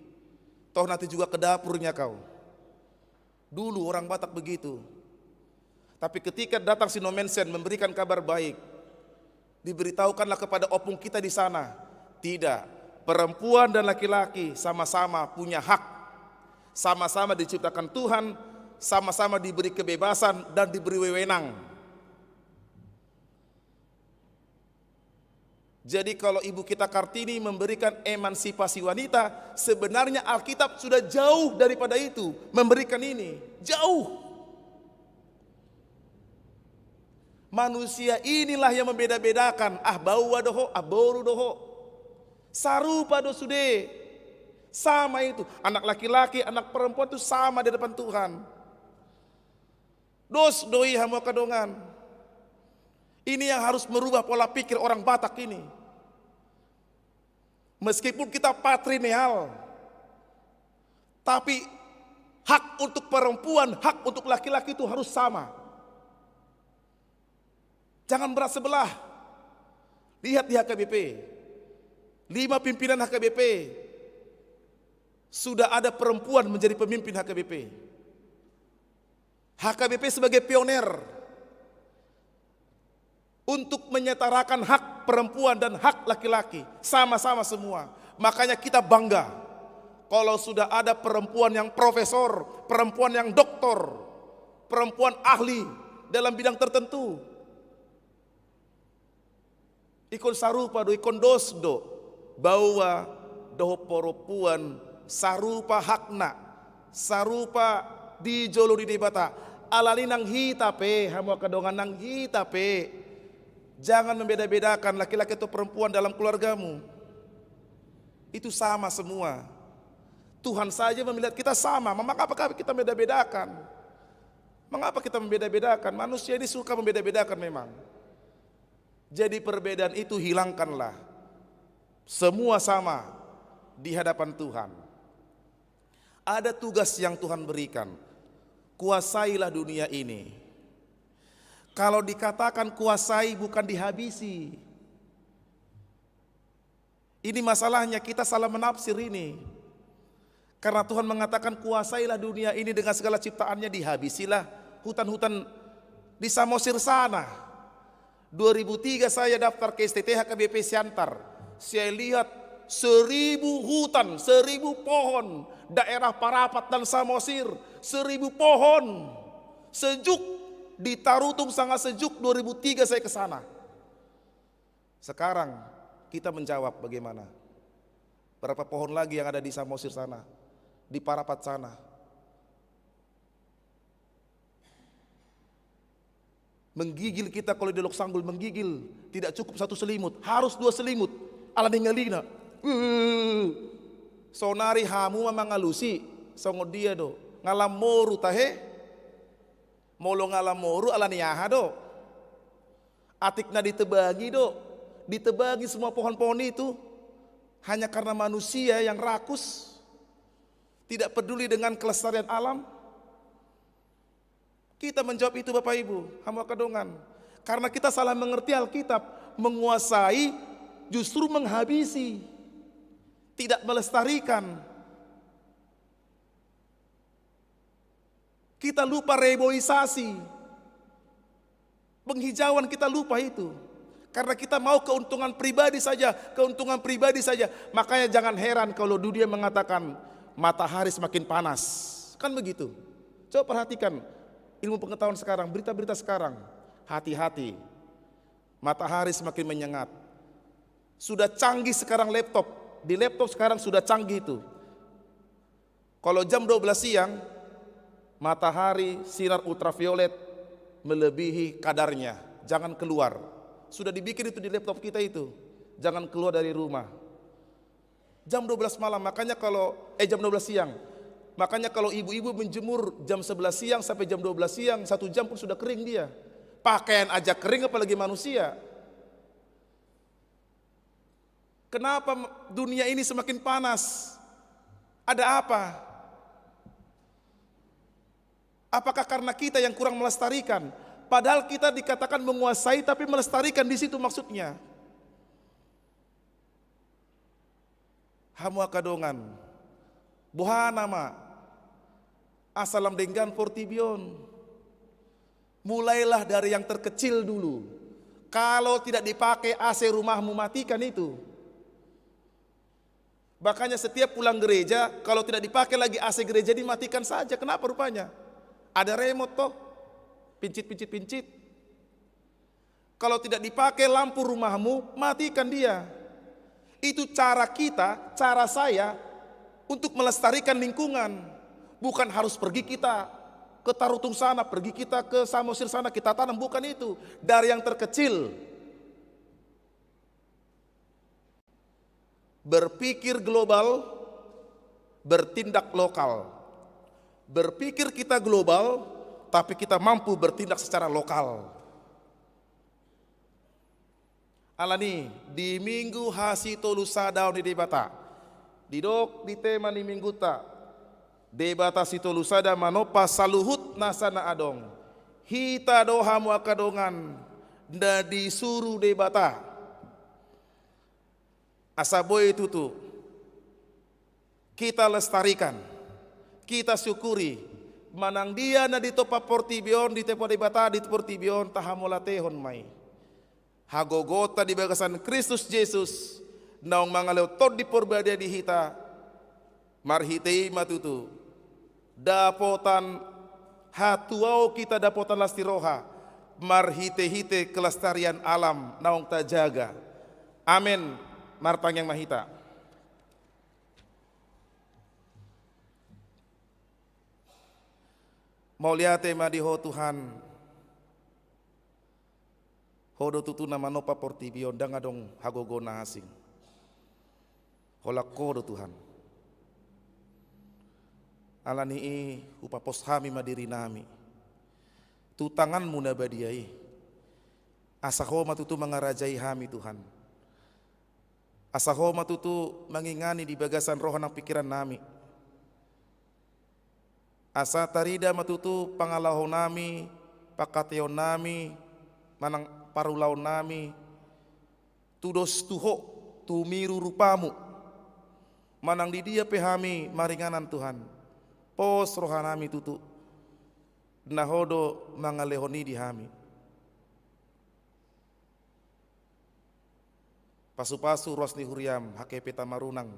Toh nanti juga ke dapurnya kau." Dulu orang Batak begitu. Tapi ketika datang si Nommensen memberikan kabar baik, diberitahukanlah kepada opung kita di sana, "Tidak, perempuan dan laki-laki sama-sama punya hak. Sama-sama diciptakan Tuhan, sama-sama diberi kebebasan dan diberi wewenang." Jadi kalau Ibu kita Kartini memberikan emansipasi wanita, sebenarnya Alkitab sudah jauh daripada itu memberikan ini. Jauh. Manusia inilah yang membeda-bedakan, ah, baoa do ho, ah, boru do ho. Sarupa do sude. Sama itu. Anak laki-laki, anak perempuan itu sama di hadapan Tuhan. Dos do i, hamu angka dongan. Ini yang harus merubah pola pikir orang Batak ini. Meskipun kita patrilineal, tapi hak untuk perempuan, hak untuk laki-laki itu harus sama. Jangan berat sebelah. Lihat di H K B P. Lima pimpinan H K B P. Sudah ada perempuan menjadi pemimpin H K B P. H K B P sebagai pioner untuk menyetarakan hak perempuan dan hak laki-laki, sama-sama semua. Makanya kita bangga kalau sudah ada perempuan yang profesor, perempuan yang doktor, perempuan ahli dalam bidang tertentu. Ingkon sarupa do, ingkon dos do baoa dohot parompuan, sarupa hakna, sarupa di jolo ni Debata. Alani nang hita pe, hamu angka dongan, nang hita pe, jangan membeda-bedakan laki-laki atau perempuan dalam keluargamu. Itu sama semua. Tuhan saja melihat kita sama. Mengapa kita membeda-bedakan? Mengapa kita membeda-bedakan? Manusia ini suka membeda-bedakan memang. Jadi perbedaan itu hilangkanlah. Semua sama di hadapan Tuhan. Ada tugas yang Tuhan berikan. Kuasailah dunia ini. Kalau dikatakan kuasai, bukan dihabisi. Ini masalahnya, kita salah menafsir ini. Karena Tuhan mengatakan, "Kuasailah dunia ini dengan segala ciptaannya," dihabisilah hutan-hutan di Samosir sana. Dua ribu tiga saya daftar ke S T T H K B P Siantar. Saya lihat seribu hutan, seribu pohon, daerah Parapat dan Samosir, seribu pohon. Sejuk, di Tarutung sangat sejuk, dua ribu tiga saya ke sana. Sekarang kita menjawab bagaimana? Berapa pohon lagi yang ada di Samosir sana, di Parapat sana? Menggigil kita kalau di Dolok Sanggul, menggigil. Tidak cukup satu selimut, harus dua selimut. Alani ngalina. Uh, saonari hamu ma mangalusi, songon dia do. Ngalam moru tahe. Molo ngalam moru alani aha do? Atik na ditebangi do. Ditebangi semua pohon-pohon itu. Hanya karena manusia yang rakus, tidak peduli dengan kelestarian alam. Kita menjawab itu, Bapak Ibu, hamu angka dongan. Karena kita salah mengerti Alkitab, menguasai justru menghabisi, tidak melestarikan. Kita lupa reboisasi. Penghijauan kita lupa itu. Karena kita mau keuntungan pribadi saja, keuntungan pribadi saja. Makanya jangan heran kalau dunia mengatakan matahari semakin panas. Kan begitu. Coba perhatikan ilmu pengetahuan sekarang, berita-berita sekarang. Hati-hati. Matahari semakin menyengat. Sudah canggih sekarang laptop. Di laptop sekarang sudah canggih itu. Kalau jam dua belas siang, matahari sinar ultraviolet melebihi kadarnya. Jangan keluar. Sudah dibikin itu di laptop kita itu. Jangan keluar dari rumah. Jam dua belas malam, makanya kalau, eh, jam dua belas siang. Makanya kalau ibu-ibu menjemur jam sebelas siang sampai jam dua belas siang, satu jam pun sudah kering dia. Pakaian aja kering, apalagi manusia. Kenapa dunia ini semakin panas? Ada apa? Apakah karena kita yang kurang melestarikan? Padahal kita dikatakan menguasai, tapi melestarikan di situ maksudnya. Hamu angka dongan, boha nama asa lam denggan portibi on? Mulailah dari yang terkecil dulu. Kalau tidak dipakai A C rumahmu, matikan itu. Makanya setiap pulang gereja, kalau tidak dipakai lagi A C gereja, dimatikan saja. Kenapa rupanya? Ada remote toh. Pincit, pincit, pincit. Kalau tidak dipakai lampu rumahmu, matikan dia. Itu cara kita, cara saya untuk melestarikan lingkungan. Bukan harus pergi kita ke Tarutung sana, pergi kita ke Samosir sana, kita tanam. Bukan itu. Dari yang terkecil. Berpikir global, bertindak lokal. Berpikir kita global, tapi kita mampu bertindak secara lokal. Alani, di Minggu hasitolusadaon ni Debata, didok di tema ni Minggunta, Debata sitolusada manompa saluhut nasa na adong. Hita do, hamu angka dongan, na disuru Debata. Asa boi tutu kita lestarikan, kita syukuri, manang dia na ditompa portibi on, ditompa Debata di portibi on, tahamauliatehon ma i. Hagogoonta di bagasan Kristus Jesus, naung mangalehon Tondi Porbadia di hita, marhite i ma tutu dapotan hatuaon hita, dapotan las ni roha, marhitehite kelestarian alam naung tajaga. Amen. Martangiang ma hita. Mauliate ma di Ho Tuhan. Ho do tutu na manompa portibi on, ndang adong hagogoon na asing. Holan Ho do Tuhan. Alani i hupapos hami ma dirinami tu tanganMu na badia i. Asa Ho ma tutu mangarajai hami, Tuhan. Asa Ho ma tutu mangingani di bagasan roha nang pingkirannami. Asa tarida ma tutu pangalaonami, pangkataionami, manang parulaonnami, tudos tu Ho, tumiru rupaMu. Manang di dia pe hami maringanan, Tuhan, pos rohanami tutu, na Ho do mangalehon i di hami. Pasupasu ruas ni huriaM, H K P Tamarunang,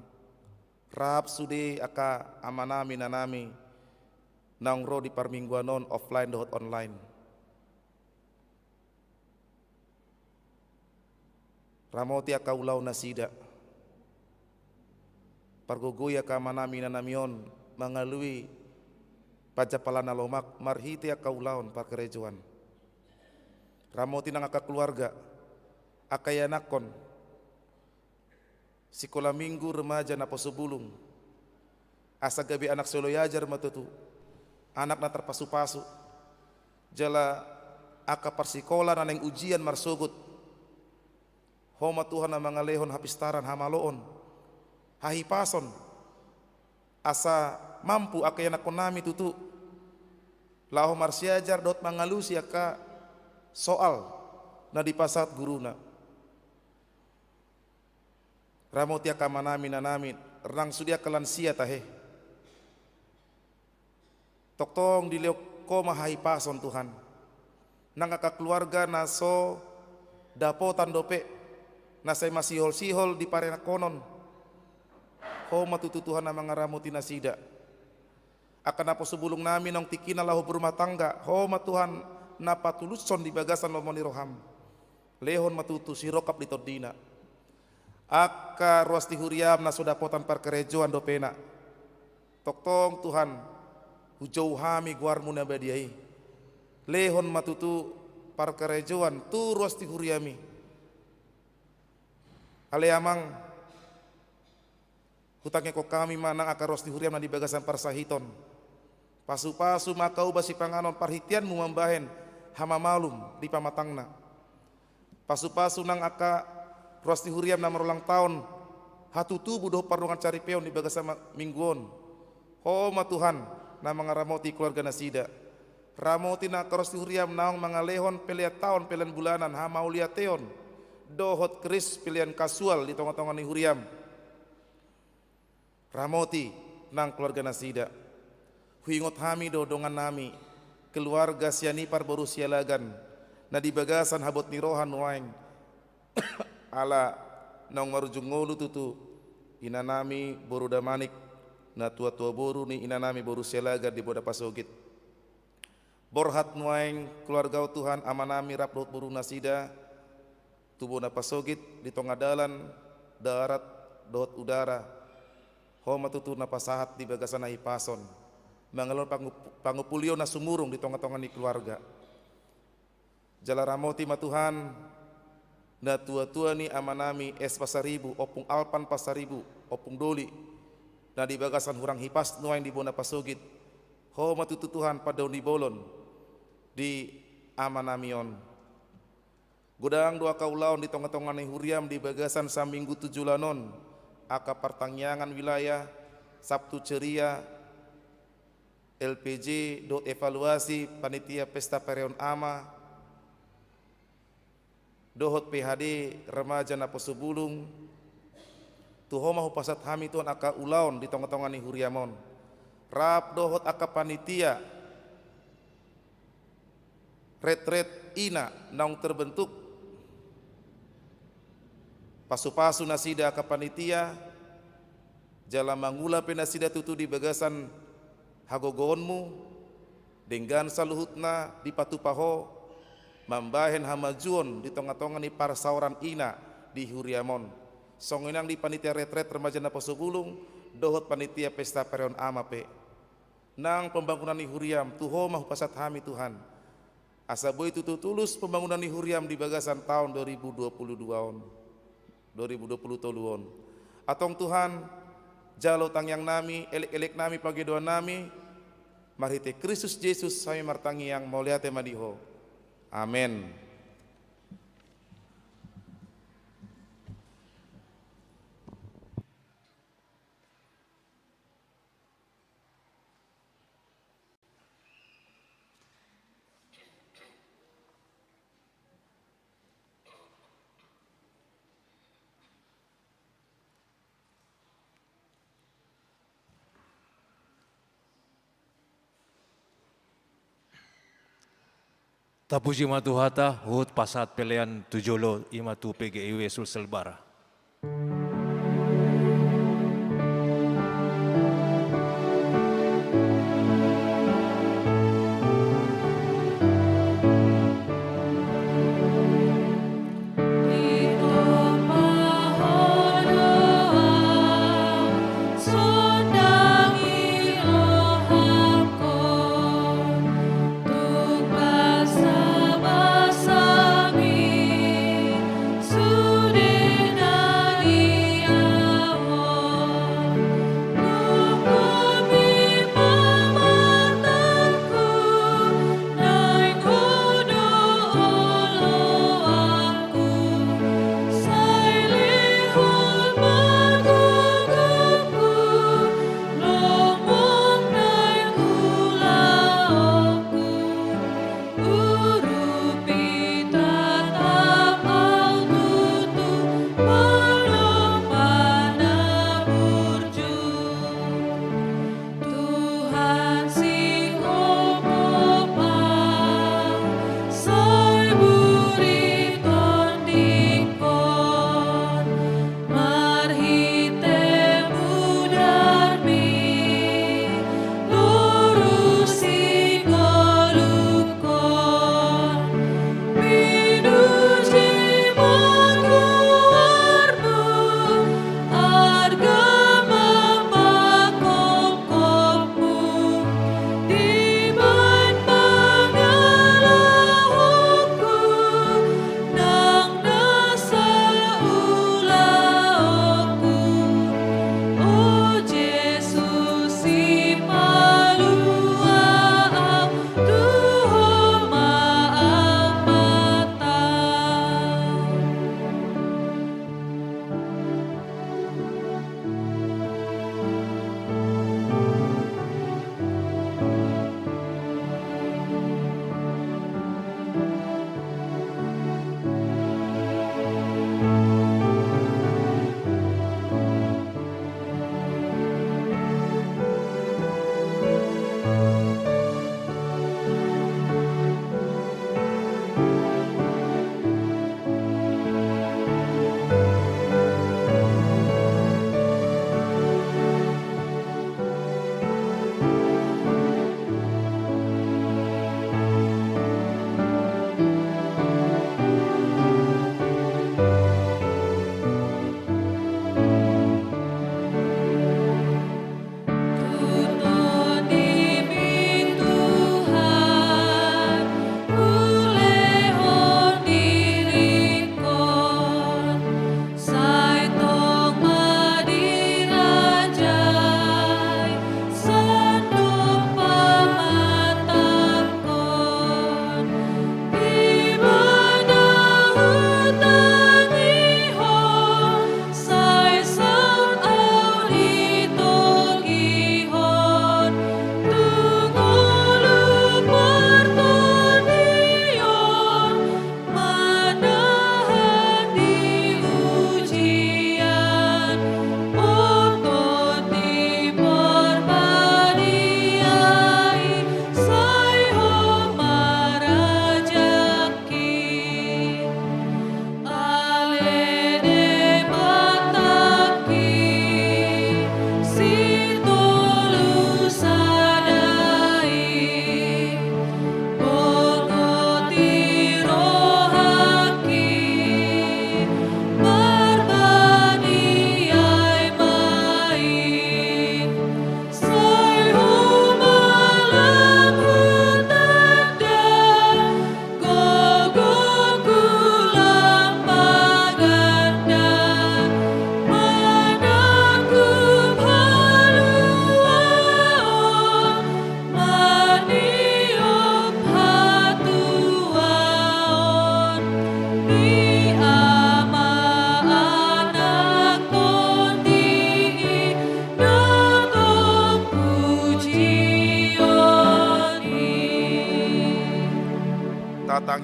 rap sude angka amanami, inanami, naung ro di parmingguan on, offline dohot online. Ramoti angka ulaon nasida. Pargogoi angka amanami, inanami on mangalului panjampalan na lomak marhite angka ulaon parkarejoan. Ramoti nang angka keluarga, angka ianakhon, sikola minggu, remaja, naposo bulung, asa gabe anak sioloi ajar ma tutu, anak na tarpasupasu, jala angka parsikola na naeng ujian marsogot. Ho ma Tuhan na mangalehon hapistaran, hamaloon, hahipason, asa mampu angka ianakhonnami tutu laho marsiajar dohot mangalusi angka soal na dipasahat guruna. Ramoti angka amanami, inanami, nang sude angka lansia tahe. Tongtong dilehon Ho ma hahipason, Tuhan, nang angka keluarga na so dapotan dope, na sai masihol-sihol di parenakhonon. Ho ma tutu Tuhan na mangaramoti nasida. Angka naposo bulungnami naung tingkina laho berumah tangga, Ho ma Tuhan na patulushon di bagasan lomo ni rohaM. Lehon ma tutu sirongkap di tondina. Angka ruas ni huriaM na so dapotan parkarejoan dope, na tongtong, Tuhan, hujou hami goarMu na badia i. Lehon ma tutu parkarejoan tu ruas ni huriaMi. Ale Amang, hutangihon hami ma nang angka ruas ni huriaM na di bagasan parsahiton. Pasupasu ma angka upa sipanganon, parhiteanMu mambahen hamamalum di pamatangna. Pasupasu nang angka ruas ni huriaM na marulang taon, hatutubu dohot pardongansaripeon di bagasan ma-, minggu on. Ho ma Tuhan na mangaramoti keluarga nasida. Ramoti nang angka ruas ni huriaM naung mangalehon pelean taon, pelean bulanan, hamauliateon dohot keris, pelean kasual di tonga-tonga ni huriaM. Ramoti nang keluarga nasida. Huingot hami do dongannami, keluarga Sianipar boru Sialagan, na di bagasan habot ni roha nuaeng. Ala naung marujung ngolu tutu inanami boru Damanik, na tua-tua boru ni inanami boru Sialagan di Bona Pasogit. Borhat nuaeng keluarga on, Tuhan, amanami rap dohot boru nasida tu Bona Pasogit, di tonga dalan, darat dohot udara, Ho ma tutu na pasahat di bagasan hahipason, mangalehon pangup-, pangumpulion na sumurung di tonga-tonga ni keluarga. Jala ramoti ma Tuhan, na tua-tua ni amanami S Pasaribu, Ompung Alpan Pasaribu, Ompung Doli, na di bagasan hurang hipas nuaeng di Bona Pasogit. Ho ma tutu Tuhan pandaon ni bolon di amanami on. Godang do angka ulaon di tonga-tonga ni huriaM di bagasan saminggu tu joloan on, angka partangiangan wilayah, Sabtu Ceria, L P J dohot evaluasi panitia pesta perayaan ama, dohot P H D remaja naposo bulung. Tu Ho ma hupasahat hami, Tuhan, angka ulaon di tonga-tonga ni huriaM on, rap dohot angka panitia retret ina naung terbentuk. Pasupasu nasida angka panitia, jala mangula pe nasida tutu di bagasan hagogoonMu, denggan saluhutna dipatupa Ho, mambahen hamajuon di tonga-tonga ni parsaoran ina di huriam on. Songon i nang di panitia retret remaja Naposobulung, dohot panitia pesta perayaan ama pe. Nang pembangunan ni huriam, tu Ho ma hupasahat hami Tuhan. Asa boi tutu tulus pembangunan ni huriam di bagasan taon dua ribu dua puluh dua on, dua ribu dua puluh tolu on. Antong Tuhan, jalo tangiang nami, elek-elek nami, pangidoan nami, marhite Kristus Jesus hami martangiang, mauliate ma di Ho. Amen. Tapuji ma Tuhanta, huhut pasahat pelean tu jolo, i ma tu P G I W Sulsel Bara.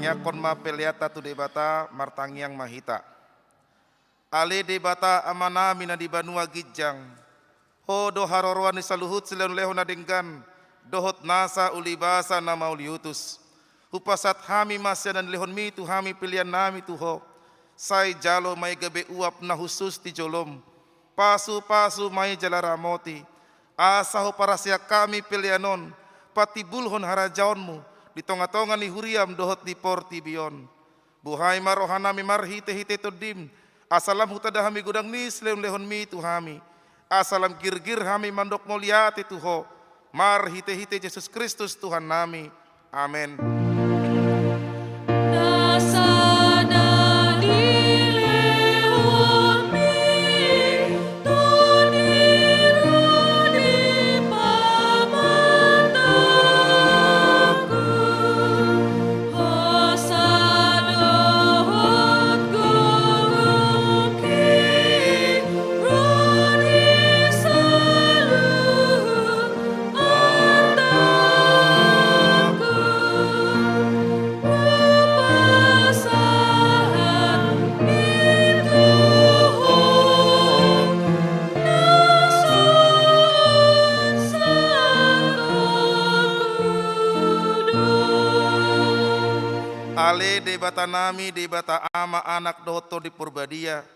Tangiangkon ma peleanta tu Debata, martangiang ma hita. Ale Debata Amanami na di banua ginjang, Ho do haroroan ni saluhut silehonlehon na denggan, dohot nasa ulibasa na mauliutus. Hupasahat hami ma sian na nilehonmi tu hami peleannami tu Ho. Sai jalo ma i gabe uap na hushus di jolom. Pasupasu ma i jala ramoti. Asa huparhaseang hami pelean on patimbulhon harajaonmu di tongatonga ni huriam dohot di portibi on. Buhai ma rohanami marhitehite Tondim, asa lam hutanda hami godang ni silehonlehonmi tu hami, asa lam girgir hami mandok mauliate tu Ho, marhitehite Jesus Kristus Tuhannami. Amen. Nasa na nilehonmi, Tondim, ro di pamatangku, hosa dohot gogongki, ro di saluhut artangku. Ale Debatanami, Debata Ama, Anak dohot Tondi Porbadia,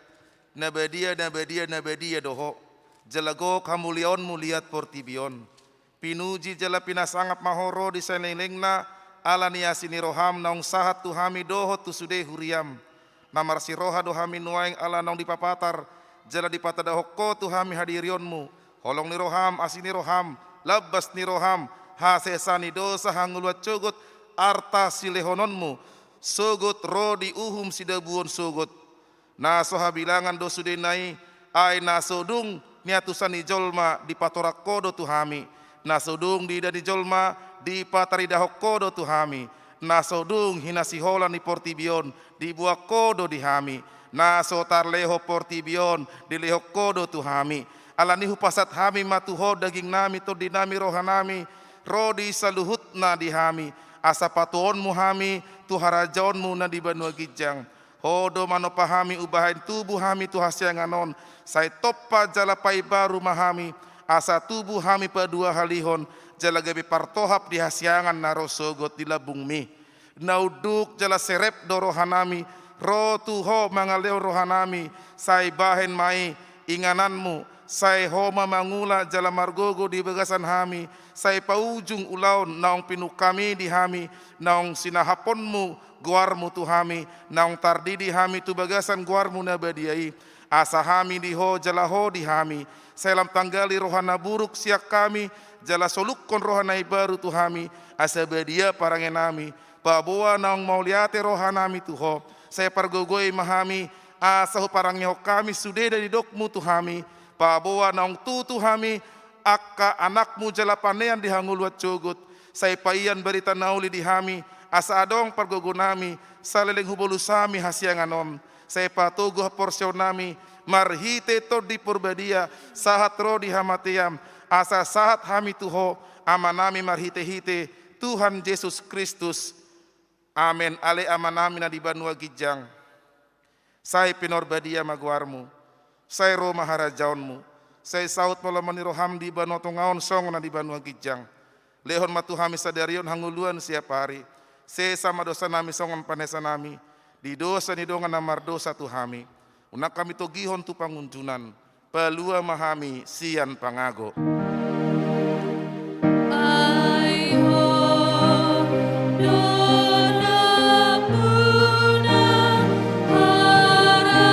na badia, na badia, na badia do Ho, jala gok hamuliaonmu liat portibi on. Pinuji jala pinasangap ma Ho ro di salelenglelengna, ala ni asi ni roham naung sahat tu hami dohot tu sude huriam. Na marsiroha do hami nuaeng ala naung dipapatar, jala dipatandahon Ho tu hami hadirionmu, holong ni roham, asi ni roham, lambas ni roham, hasesaan ni dosa, hangoluan sogot, arta silehononmu, sogot ro di uhum sidabuon sogot. Na so habilangan do sudena i, ai na so dung niantusan ni jolma dipatorang Ho do tu hami. Na so dung diida ni jolma dipataridahon Ho do tu hami. Na so dung hinasiholan ni portibi on diboan Ho do di hami. Na so tarlehon portibi on dilehon Ho do tu hami. Alani hupasahat hami ma tu Ho dagingnami, tondinami, rohanami, ro di saluhutna di hami, asa patuonmu hami tu harajaonmu na di banua ginjang. Ho do manompa hami umbahen tubu hami tu hasiangan on, sai tompa jala paimbaru ma hami, asa tubu hami paduahalihon, jala gabe partohap di hasiangan na ro sogot di lambungmi. Na unduk jala serep do rohanami, ro tu Ho mangalehon rohanami, sai bahen ma i ingananmu, sai Ho ma mangula jala margogo di bagasan hami, sai paujung ulaon naung pinungkami di hami, naung sinahaponmu goarmu tu hami, naung tardidi hami tu bagasan goarmu na badia i, asa hami di Ho jala Ho di hami, sai lam tanggali roha na buruk sian hami, jala solukkon roha na imbaru tu hami, asa badia parangenami, paboa naung mauliate rohanami tu Ho, sai pargogoi ma hami, asa huparangehon hami sude na nidokmu tu hami, paboa naung tutu hami, angka anakmu jala panean di hangoluan sogot, sai paian barita na uli di hami, asa adong pargogonami, saleleng hubolus hami hasiangan on, sai patogu haporseaonnami, marhite Tondi Porbadia, sahat ro di hamatean, asa sahat hami tu Ho, Amanami marhitehite Tuhan Jesus Kristus. Amen. Ale Amanami na di banua ginjang, sai pinarbadia ma goarmu, sai ro ma harajaonmu, sai saut ma lomo ni roham di banua tonga on songon na di banua ginjang. Lehon ma tu hami sadari on hangoluan siapari, sesa ma dosanami songon panesanami di dosa ni dongan na mardosa tu hami. Unang hami togihon tu pangunjunan, palua ma hami sian pangago. Ai Ho do nampuna harajaon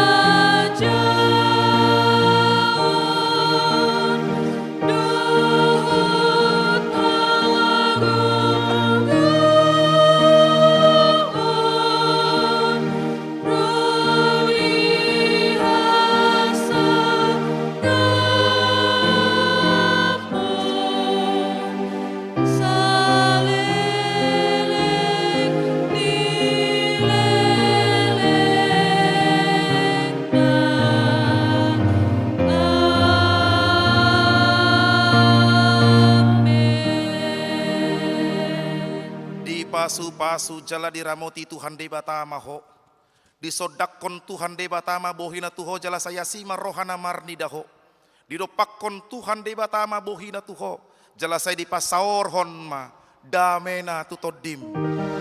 dohot hagogoon, ro di hasangapon. Dipasupasu jala diramoti Tuhan Debata ma ho. Disondangkon Tuhan Debata ma bohina tu ho jala sai asi ma rohana marnida ho. Didompakkon Tuhan Debata ma bohina tu ho jala sai dipasaorhon ma damena tu tondim.